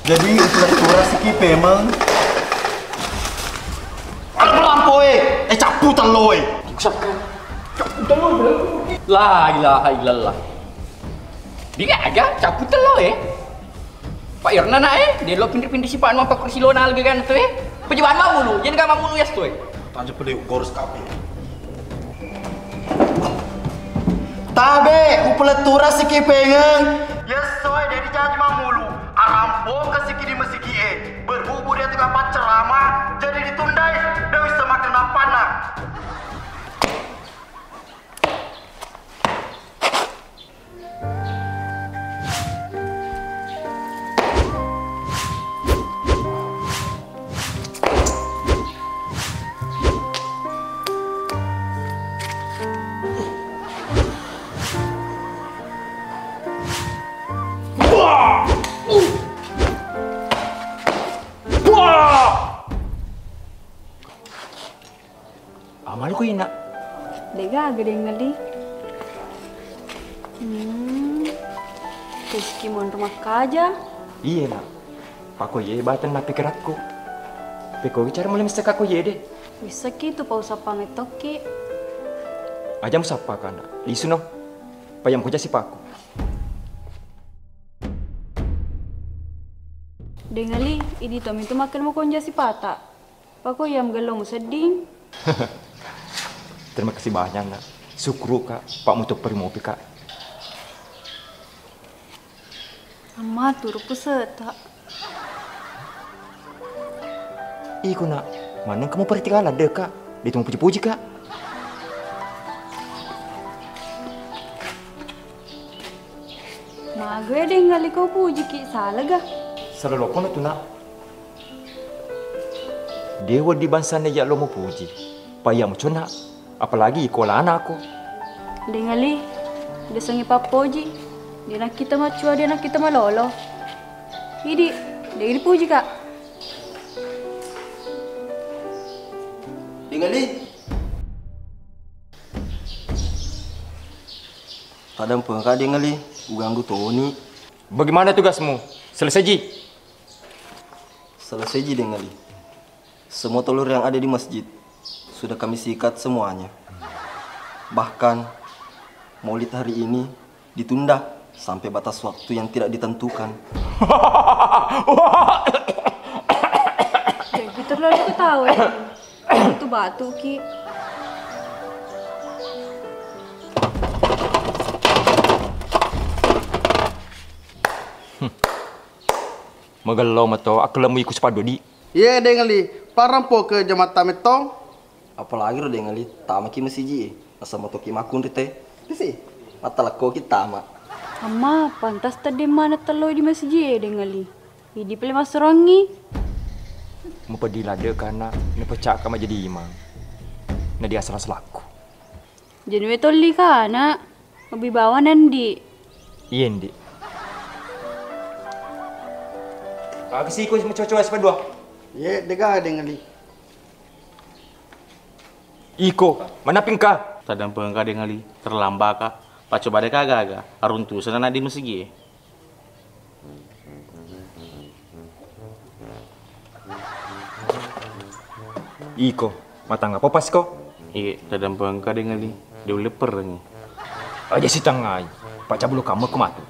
Jadi, uturan-uturan siki pemeng. Ada pelampo, eh. Eh, cappu tello, eh. Cappu tello, eh. La ilaha illallah. Dia aga cappu tello, eh. Pak Irna na, eh. Dia lo pinri-pinri sifat mau pakai silona lagi kan tu, eh. Pejabat mamulu, jadi gak mamulu ya tu, eh. Taja pede gores kape. Tabe, upelettura siki pengeng. Yes, soe, dedi janji mamulu. Arampoka siki di masigi e. Berhubung dia tukang paccerama, jadi ditundai. Dia bisa makan apa nak? Amalu ko ina. Degaga Deng Ali. Hmm. Rizki monro makkaja. Iye, Nak. Pako ye batang nappikirakku. Peko bicara mulai mesti kako ye de. Wissaki tu pau sappa mettoki. Aja musappa kana. Lisuno. Payam ko jasi paku. Deng Ali, idi tommi tu makkeda mukonja sipata. Pako iya magello musedding. Terima kasih banyak, Nak. Syukur, Kak. Pak mutu perimopi, Kak. Amma turu puseta. Iko, Nak. Maneng kamu perhatikan ladde, Kak. Dia tu mupuji-puji, Kak. Maga Deng Ali ko pujiki, salaga? Sala lokono tu, Nak. De wedding bangsana iya lo mupuji. Payya muconna, apalagi iko lanako. Deng Ali, de sengi pappoji. De nakkita maccua, de nakkita malolo. Idi, de dipuji ka. Deng Ali. Tadampengka Deng Ali, uganggu toni. Bagaimana tugasmu? Selesai ji? Selesai ji Deng Ali. Semua telur yang ada di masjid sudah kami sikat semuanya. Bahkan maulid hari ini ditunda sampai batas waktu yang tidak ditentukan. Jadi terlalu ketawa ya. Itu batu ki. Magello mato akkelemu iku sipaddu di. Iye Deng Ali, parampo ke jamatta metto. Apalagi ro Deng Ali, tamaki masiji e. Nasaba toki makkunri te. Isi, mattalekkoki tama. Amma, pantas teddeng maneng telloi di masiji e Deng Ali. Idi pale massurangi. Mupeddi ladde kana napecaka majadi imang. Na diasala-salakku. Jenuwe tolli kana. Mabibawa nandi. Iye ndi. Aga siko macoco es padua. Iye dega Deng Ali. Iko, manapingka? Tadampengka Deng Ali, terlambaka. Pacoba deka aga-aga, aruntusenna di masigi e. Iko, matang apa pas ko? Iye, tadampengka Deng Ali, de ulle perrengi. Aja sitangai, pacabulu kamu ku matu.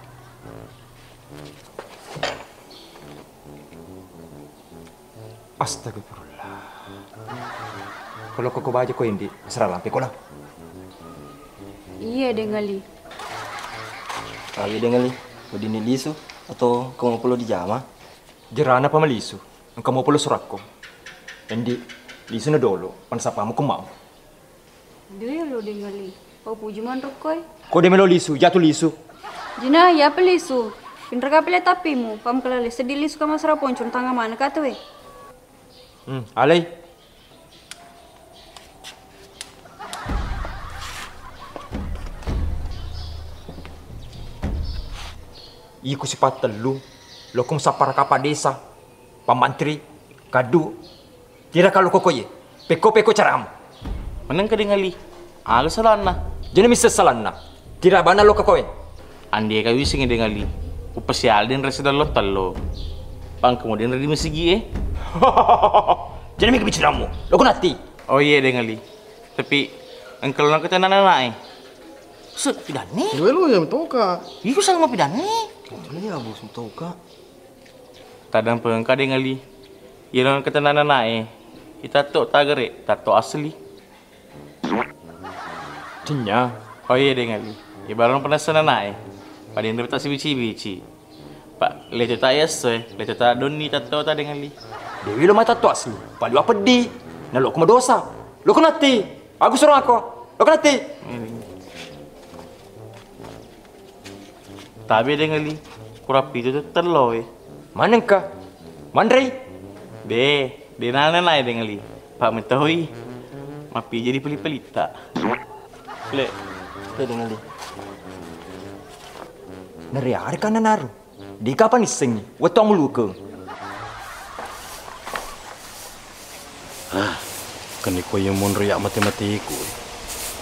Astagfirullah. Kalau koko baja ko indi, asra lampe ko lah. Iye Deng Ali. Ayo Deng Ali, weddinni lisu atau kamu perlu dijama? Jerana pa malisu, engka mau perlu surakko. Endi, lisu na dolo, panasa pamu kemau. Delo Deng Ali, pau puji manrokkoe. Ko de melo lisu, jatu lisu. Jina, iya pe lisu. Pinraka pele tapimu, pam kelale seddi lisu ka masra poncong tanga mana ka tuwe. Hmm, alai. Iko sipattellu, lokko musappara kapa desa, pamantri, kaddu, tira kalo koko ye, pekko-pekko caramu. Manengka Deng Ali, aga salanna? Jena misseng salanna, tira bana lokka koe. Andi ka wiseng Deng Ali, upasial den resi dallo tello. Pang kemudian di masigi e. Jena mika bicaramu, lokko natti. Oh iye Deng Ali, tapi engka lo nakatenana anak e. Set, pidanni? Dua lo yang toka. Iko sama pidanni? Ini ya bos toka. Tadampengka Deng Ali. Iyaro ketenana nae. Itatto tagare, tatto asli. Cenya. Oh iya Deng Ali. Ibarang penasana nae. Padinna tak sibici-bici. Pak, leto tak yasso e, leto tak donni tatto ta Deng Ali. Dewi lo mata tatto asli. Palu apa di? Naloko madosa. Loko natti. Aku suruh aku. Loko natti. Tabe Deng Ali, kurang pitu tu tello e. Manengka? Manrei? De, de nana nae Deng Ali. Pak metoi. Mapi jadi peli-pelitta. Le, le Deng Ali. Nari hari kana naru. Di kapan issengi? Wettu amuluke. Ah, keni ko iya monro ya mate-mateku.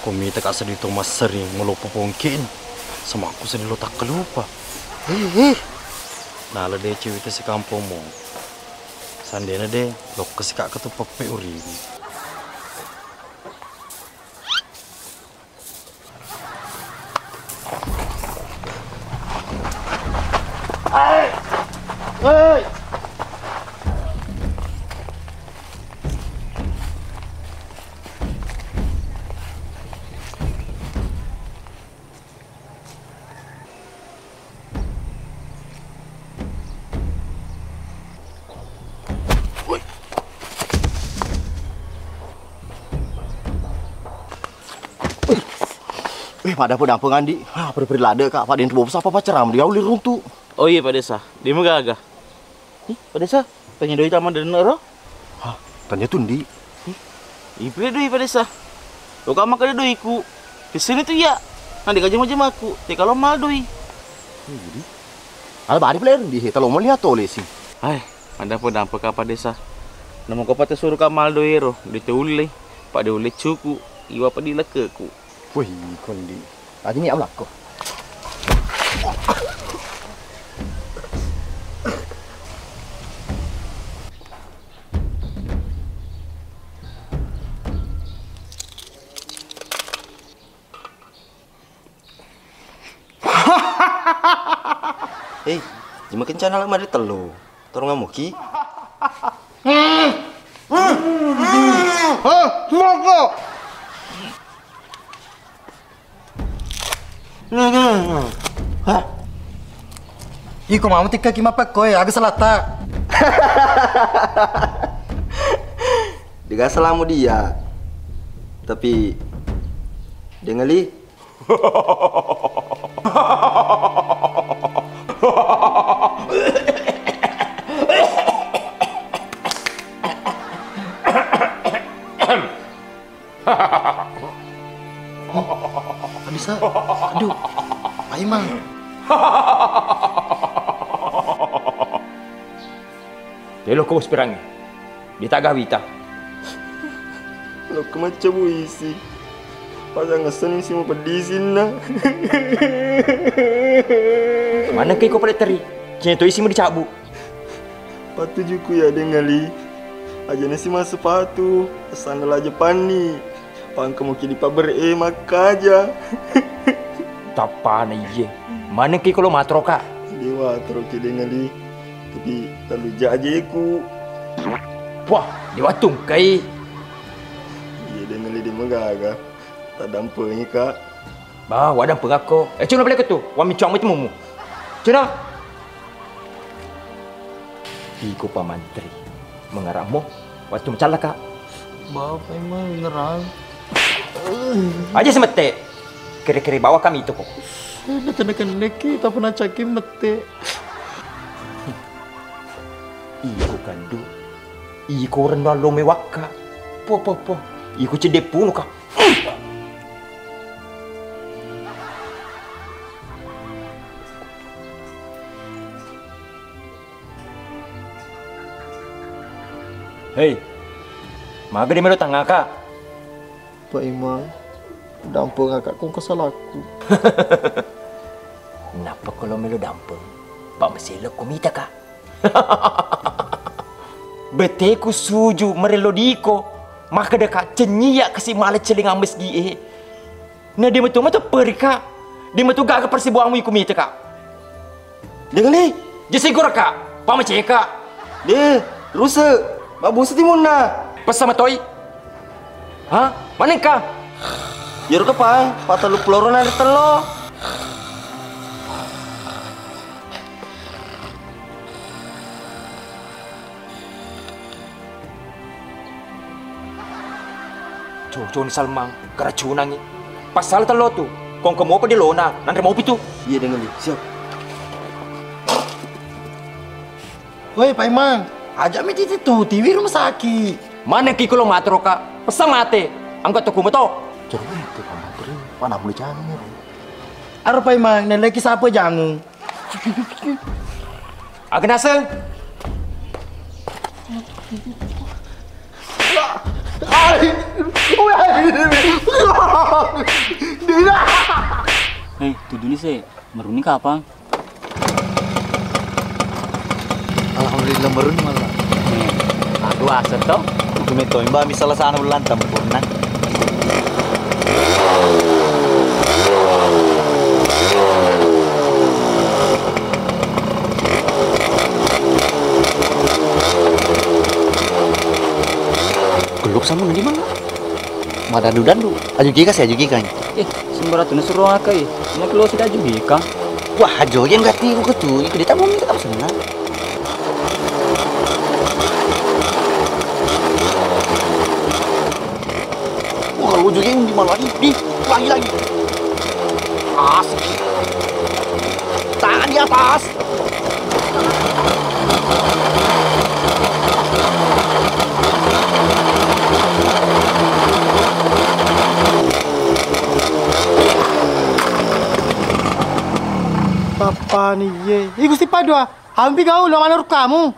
Ko mita ka seddi to massering ngeloppo pongkin. Sama aku seddi lo takkalupa. Eh, eh. Nala de cewek sekampong mo. Sandena de, lokka sika ketu peppe uriwi. Eh, pada apa dampeng Andi? Ah, peri-peri lade kak, Pak Desa bobo sapa pacaram dia uli runtu. Oh iya Pak Desa, dia megaga. Ih, Pak Desa, pengen doi taman dene ro? Hah, tanya tundi. Ih, ipre doi Pak Desa. Lo kama kada doi ku. Kesini tu iya. Nanti kaje maje maku. Te kalau mal doi. Jadi. Ala bari player di he, talo melihat oleh sih. Hai, ada apa dampa kapa Desa. Nama kau pate suruh kamal doi ro, di te ulle. Pak de ulle cuku, iwa padi lekeku. Wih, kondi. Aja ni amlakko. Hei, jima kencana la mari tellu. Torong amuki. Hah, moko. Hah? Iko mau tikka ki mapekko e, aga salata. Dega salamu dia. Tapi dengali. Bisa. Aduh. Paimang. Telo ko spirangi. Dia tak gawita. Lo kemacca buisi. Pasang ngesen isi mau pedisinna. Mana ke iko pale teri? Cina to isi mau dicabu. Patujuku ya dengali. Aja nasi mas sepatu. Sandal aja pani. Pangka muki di paber e makkaja. Tappana iye. Manengki kolo matroka? Dewa troki dengali. Tapi telu jajeku. Wah, dewa tungkai. Iye dengali de magaga. Tadampengi ka. Bah, wadang pengakko. Eh, cuna balik tu. Wami cuang itu mumu. Cuna. Iko pamantri. Mengaramo. Waktu macallaka. Bapak emang ngerang. Aja semette. Kere-kere bawa kami itu kok. Udah kena-kena ki, tapi nacaki mette. Iko kandu. Iko renno allo mewakka. Po, po, po. Iko cedde punu ka. Hei, maga de melo tangngaka? Pak Imang, dampengaka ko engka salakku. Nappa ko lo melo dampeng, pa maselo ko mitaka. Beteku suju marello diko, makkedaka cenyiya kasi mala celengang masgi e. Na de metu metu perika, de metu gaga persibuangmu iku mitaka. Dengali, jesi goraka, pameceka. De, ruse, mabbusu timunna. Pessa matoi. Ha? Manengka? Yero kepang, patalu puloro na tello. Coconi Salmang, keracunangi. Pasal tello tu, kongko mopa di lona, nanre mopi tu. Iya, dengali. Siap. Woi, Paimang, aja mi titi tu, tiwi rumah sakit. Mana ki kulo matro ka? Pesa mate. Angkat tu kumeto. Cerita pamatri, panah mulai jangan. Aro Paimang, neleki sapa jangan? Aga naseng? Hei, tuduni se, meruni kapang? Alhamdulillah, meruni malah. Aduh, aset to. Itu metto imba misal sana ulang tempurna. Geluk sama nanti mana? Madandu-dandu. Aju kika sih, aju kika. Eh, sembaratu nasuruh akai. Nak lo sih aju kika. Wah, ajo yang gati ku ketu. Iku dia tak mau minta tak senang. Wah, lu juga yang di mana lagi? Di, lagi, lagi. Asik. Tangan di atas. Papani ye. Ih, Gusti Padua, ampi kau lo manurut kamu.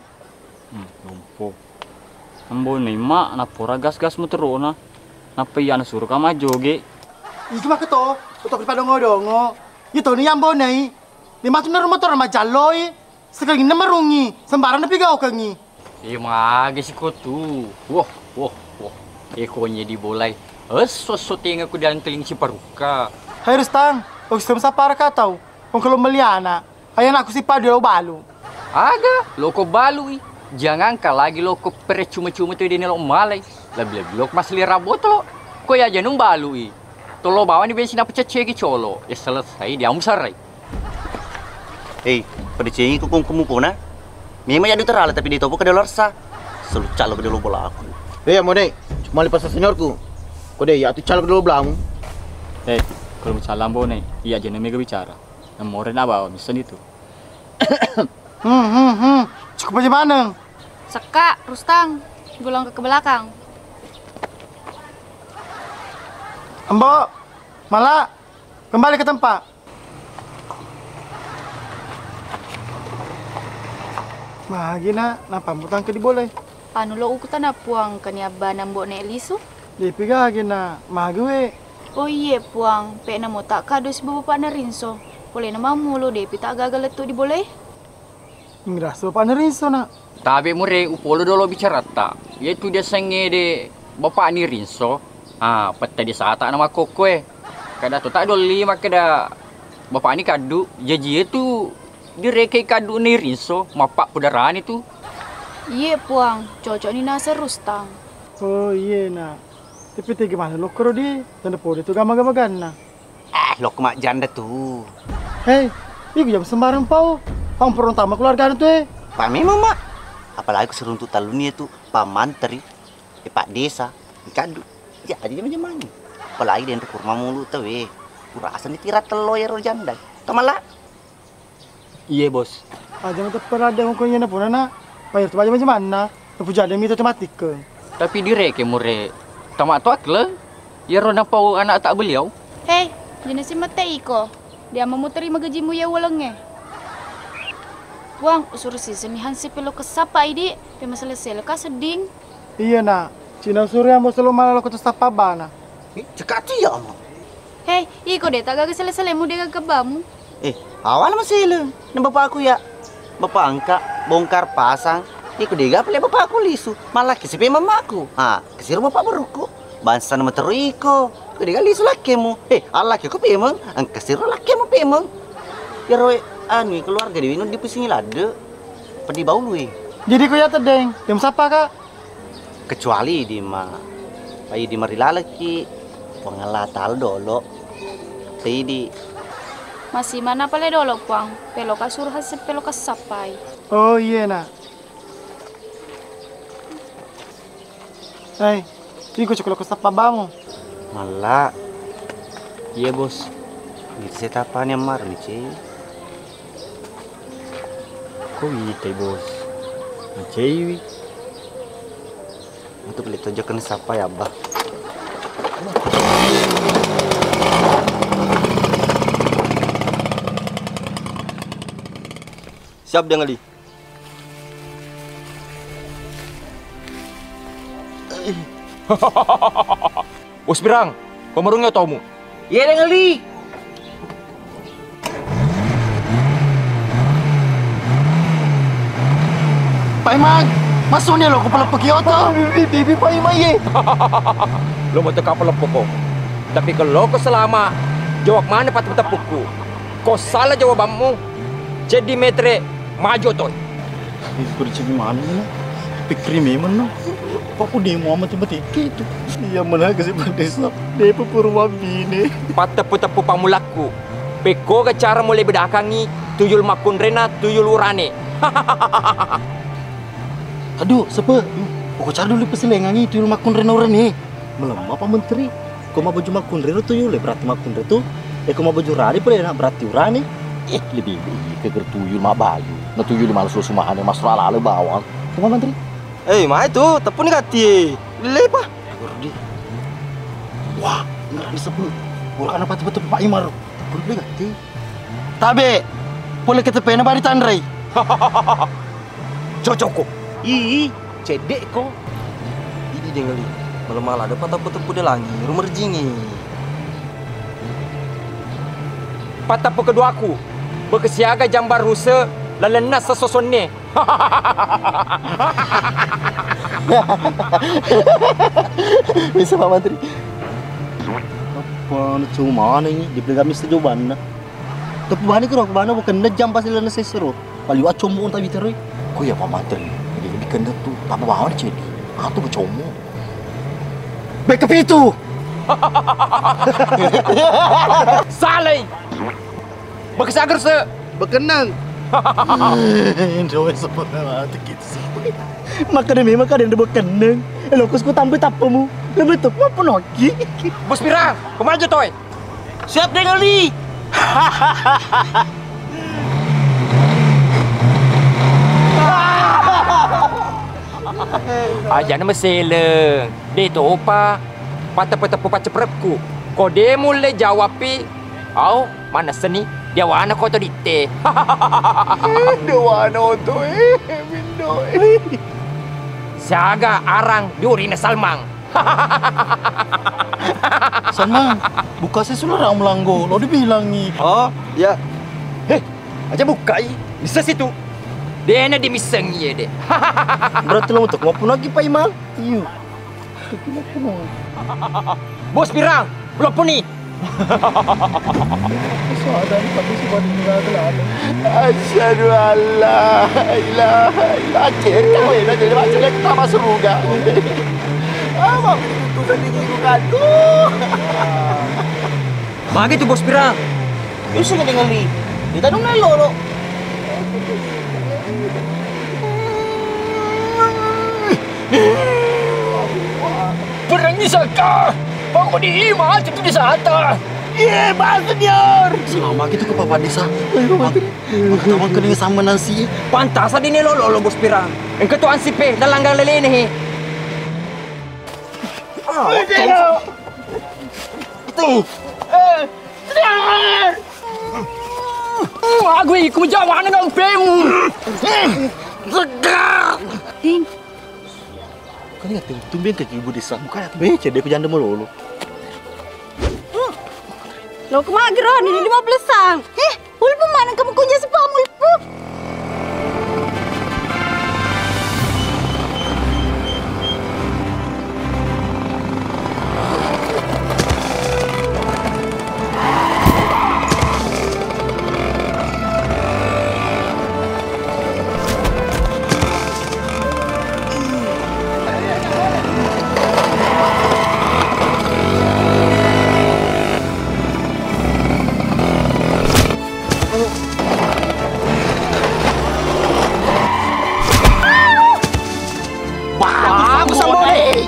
Hmm, lompo. Ambonai mak, nappora gas-gas motorona. Nappa iyana suruh kama joge. Iku makketo, untuk dipadongo-dongo. Iya toni ambonai. Lima tu naro motor majalloi. Sekengi namarungi, sembarang napigaukengi. Iya mage siko tu. Woh, woh, woh. Eh, konye di bolai. Esso-esso tenga ku dalam teling si paruka. Hai Rustang, ogi semu sapara ka tau. Kong kalau meliana. Ayana aku si padu lo balu. Aga, loko balui. Jangankan lagi loko pere cuma-cuma tu dene lo malai. Lebih-lebih loko masli rabotolo. Ko ya janung balui. Tolo bawani bensin apa cecegi colo. Ya selesai dia umsarai. Hei, pada cengi ku kong kemu pona. Memang ya duterala tapi dia topo kada larsa. Selalu calo kada lo bola aku. Eh, mau deh. Cuma lipas seniorku. Kode ya tu calo kada lo belamu. Eh, kalau bicara lambo nih, iya aja mega bicara. Nomornya apa? Misalnya itu. Hmm, hmm, hmm. Cukup aja maneng. Sekka, Rustang, gulung ke belakang. Embo, Mala, kembali ke tempat. Magi na, napammu tangke di bolai? Anu lo uku tana puang kani abba nambo ne lisu? Depi gagi na, magi we. Oh iye puang, pe namo tak kado si bapakna Rinso. Pole na mamulo depi tak gaga lettu di bolai. Ngerasa bapakna Rinso, Nak. Tabe mure upolo dolo bicaratta. Iyatu diasengnge de bapakni Rinso. Ah, petta desata na makkokkoe. Kada to tak dolli makkeda bapakni kaddu. Jaji iyatu direkei kaddu ni Rinso, mappa pudarani tu. Iye, Puang, cocokni naseng Rustang. Oh, iye, Nak. Tapi tega maneng lokkoro di, tanda pole tu gama-gama ganna. Eh, lokko majjanda tu. Hei, iku jama sembarang pau. Pang pertama keluargana tu, eh. Pa memang, Mak. Apalagi ku seruntuk talluni tu, pamanteri, eh, Pak Desa, ikaddu. Jadi jama-jamani. Apalagi denre kurma mulu tau, eh. Kurasa ni tira tello ero janda. Tamala. Iye, Bos. Aja mate peradde ko iyana purana. Bayar tu baja macam mana? Napu jadi mita tematik ke. Tapi direke mure tama tu akle. Iyaro napau anak tak beliau. Hei, jenis mate iko. Dia mau terima gajimu ya ulengnge. Puang, usuru siseng ni Hansip lo kesapa idi, pe masalah selo ka sedding. Iya, Nak. Cina suri ambo selo mala lokko to sappa bana. Ih, cekak tu ya, Ama. Hei, iko de' tagaga sele-selemu de' gaga bamu. Eh, awana masele. Na bapakku ya. Bapak angka bongkar pasang. Iko de' ga pale bapakku lisu. Malah kesipe mamaku. Ah, kesiro bapak berukku. Bangsa nama teru iko. Iko de' ga lisu lakkemu. Eh, Allah ke ko pemeng. Engka siro lakkemu pemeng. Yaro anu keluarga dewe no dipusingi ladde. Pedi baulu e. Jadi ko ya tedeng, dem sapa, Kak? Kecuali idi ma, pai idi marilaleki Puang Allah Taala dolo. Idi. Masi mana pale dolo, Puang? Pelo kasurha se pelo kasappai. Oh, iya, Nak. Hai, iko cokolo ko sappa bamu. Malla. Iya, Bos. Gitu saya tapani ammar ni, Cil. Ko witai, Bos. Maceiwi. Untuk beli tonjokan sapa ya, Abah? Siap, Deng Ali. Bos Pirang, pamarungngi otomu. Iya, Deng Ali. Paimang, masuni lo ku peleppeki oto. Bibi, bibi, Paimang, ye. Lo mau teka peleppoko. Tapi kalau ko selama, jawab mana pat teppukku. Ko salah jawabanmu, jadi metre maju toi. Ih, kurcing mana? Pikri memang no. Pak Pudi Muhammad tiba-tiba itu. Iya, mana ke si Pak Desa? Depa pura bine. Patteppu-teppu pamulakku. Pekkoga cara mulai bedakangi tuyul makkunrena tuyul urane. Aduh, sepe. Pokok cara dulu pesilengangi tuyul makkunrena urane. Melemma Pak Menteri. Ko mabbaju makkunre ro tuyul e, berarti makkunre tu. E, ko mabbaju urane pole na, berarti urane. Eh, lebih, lebih ke ger tuyul mabbaju. Na tuyul malas lo sumahane masra lalo bawang. Ko Pak Menteri. Eh, mai tu, teppuni gatti e. Lepa. Gordi. Wah, ngerani sebut. Urkana pati betul Pak Imar. Teppuni gatti. Tabe, pole ketepena bari tanrei. Cocokko. Ii, ceddekko. Idi Deng Ali, malemma ladde patappu-tappu de langi, rumerjingi. Patappu keduaku, bekesiaga jambar ruse lalenna sesosonne. Bisa, Pak Mantri. Apa na cuma ni, dipegang mesti jawabanna. Teppu bani kuro, bana bukan nejam pasti lana sesero. Paliwa commo tabi teroi. Ko iya Pak Mantri, jadi dikendet tu. Tapa bawa ni cedi. Atu becommo. Bek kepitu. Salai. Bek sager se. Bekenang. Indo sebenarnya gitu sih. Makanya memang kadang dia bekenang. Lokus ku tambah tapamu. Lebih tu apa noki? Bos Pirang, pemaja toi. Siap, Deng Ali. Ajana meseleng, de topa. Pateppu-teppu pacceperekku. Ko de mulle jawabpi, au, manesseni, dewana koto ditte. Dewana oto, eh, mindo, eh. Siaga arang diurina Salmang. Salmang, buka sih sudah orang melanggo, lo dibilangi. Oh, ya. Heh, aja bukai. Bisa situ. Dena dimissengi ede. Berarti lo untuk mau punagi Pak Imal? Iya. Tapi lo punagi. Bos Pirang, belum puni. Soalnya tapi sudah dibilang. Asyhadu alla ilaha illa, akhirnya kau enak jadi macam yang pertama surga. Ah, mau itu sendiri bukan tuh. Magi tu Bos Pirang? Yusuf ngelingali. Kita dong nai lolo. Perangi saka. Pangko di ima itu di sata. Iya, Pak Senior. Selama gitu ke Papa Desa. Ayo, Pak. Maka tawang keling sama nasi. Pantas di ne lolo, lo Bos Pirang. Engke tu ansipe, dalam gang lelene he. Ah, Pak Senior. Itu. Eh. Aku ikut jawanan dalam pemu. Segar. Ding. Iya, tum-, tumben ke ibu desa. Bukan atu becek deh, ku janda melulu. Lo kemagi Roni, ini lima belas sang. Eh, ulpu mana kamu kunci sepah ulpu? Bagus, Ambone.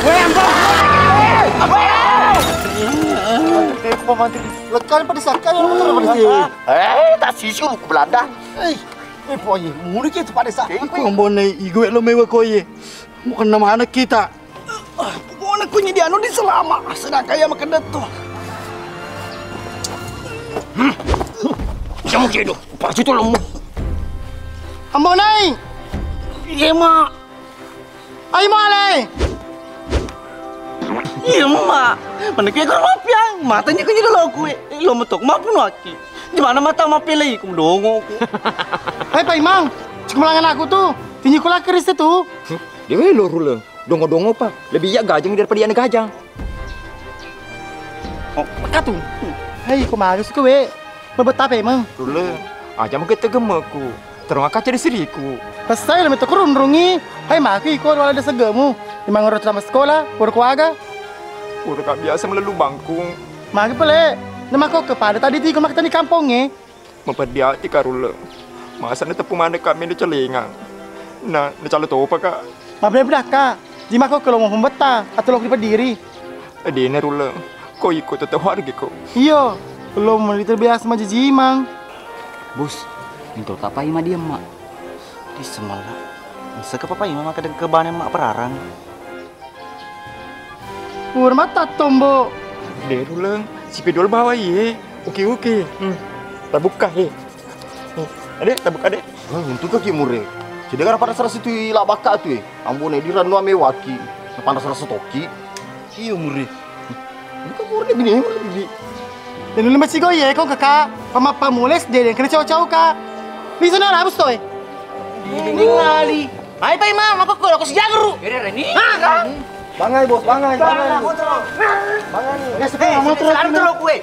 Weh, Ambone. Weh. Eh, Pak Mantri, lekkan pada sakkan yang motor pada sini. Eh, tak sisi lu ke Belanda. Eh, eh, Pak Haji, mulu ki itu pada sakkan. Ko Ambone, igo lo mewa koye. Mau kena mana kita? Ah, pokoknya kunyi dia anu diselama, sedangkan ya makan deto. Kamu kira dong, pacu tuh lemu. Ambone. Iya, Mak. Ayo, Male. Iya, Mak. Mana kue kurang mapiang? Matanya kunyi dulu kue. Eh, lo metok, mapu nuaki. Di mana mata mapelei, ku dongo ku. Hai, Pak Imang. Cuma langan aku tuh. Tinji kula keris tuh. Dia lo ruleng. Dongo-dongo pa, lebih iya gajang daripada iyana gajang. Oh, katu. Hei, ko maga suka we. Mabetta apa emang? Rule, aja mage tegemmeku. Terong kaca di siriku. Pesai lo meto kurunrungi. Hai, maki ko wala de segemu. Imang ro tambah sekolah, baru kuaga. Udah gak biasa melelu bangkung. Magi pele. Nama kau kepada tadi tiku makan di kampung e. Mapeddi ati ka Rulle. Masa na teppu maneng ka melo calengang. Na, na calo topa ka. Mabeda-beda ka. Jimako ke lomo pembetta atau lo ripediri. Dena Rulle. Ko iko tetep harga ko. Iyo. Lo meni terbiasa majijimang. Bos, minta tapa ima dia mak. Di semala. Bisa ke papa ima maka dengke bane mak perarang. Pura mata tombo. De Rulle, si pedol bawa iye. Oke, oke. Hmm. Tabuka he. Hmm. Ade, tabuka de. Wah, untung kaki mure. Jadi kan pada salah situ ila baka tu e. Ambone di ranu ame waki. Pada salah setoki. Iyo mure. Ini kan mure bini mure bini. Dan lu masih go ye ko kaka. Pama pamules de kena cau-cau ka. Bisa na rabus toy. Ini ngali. Mai pai ma, mako ko, ko sijagru. Bere reni. Ah, kan? Bangai, Bos, bangai, bangai. Bangai. Ya, sekarang motor sekarang kena. Terus kue.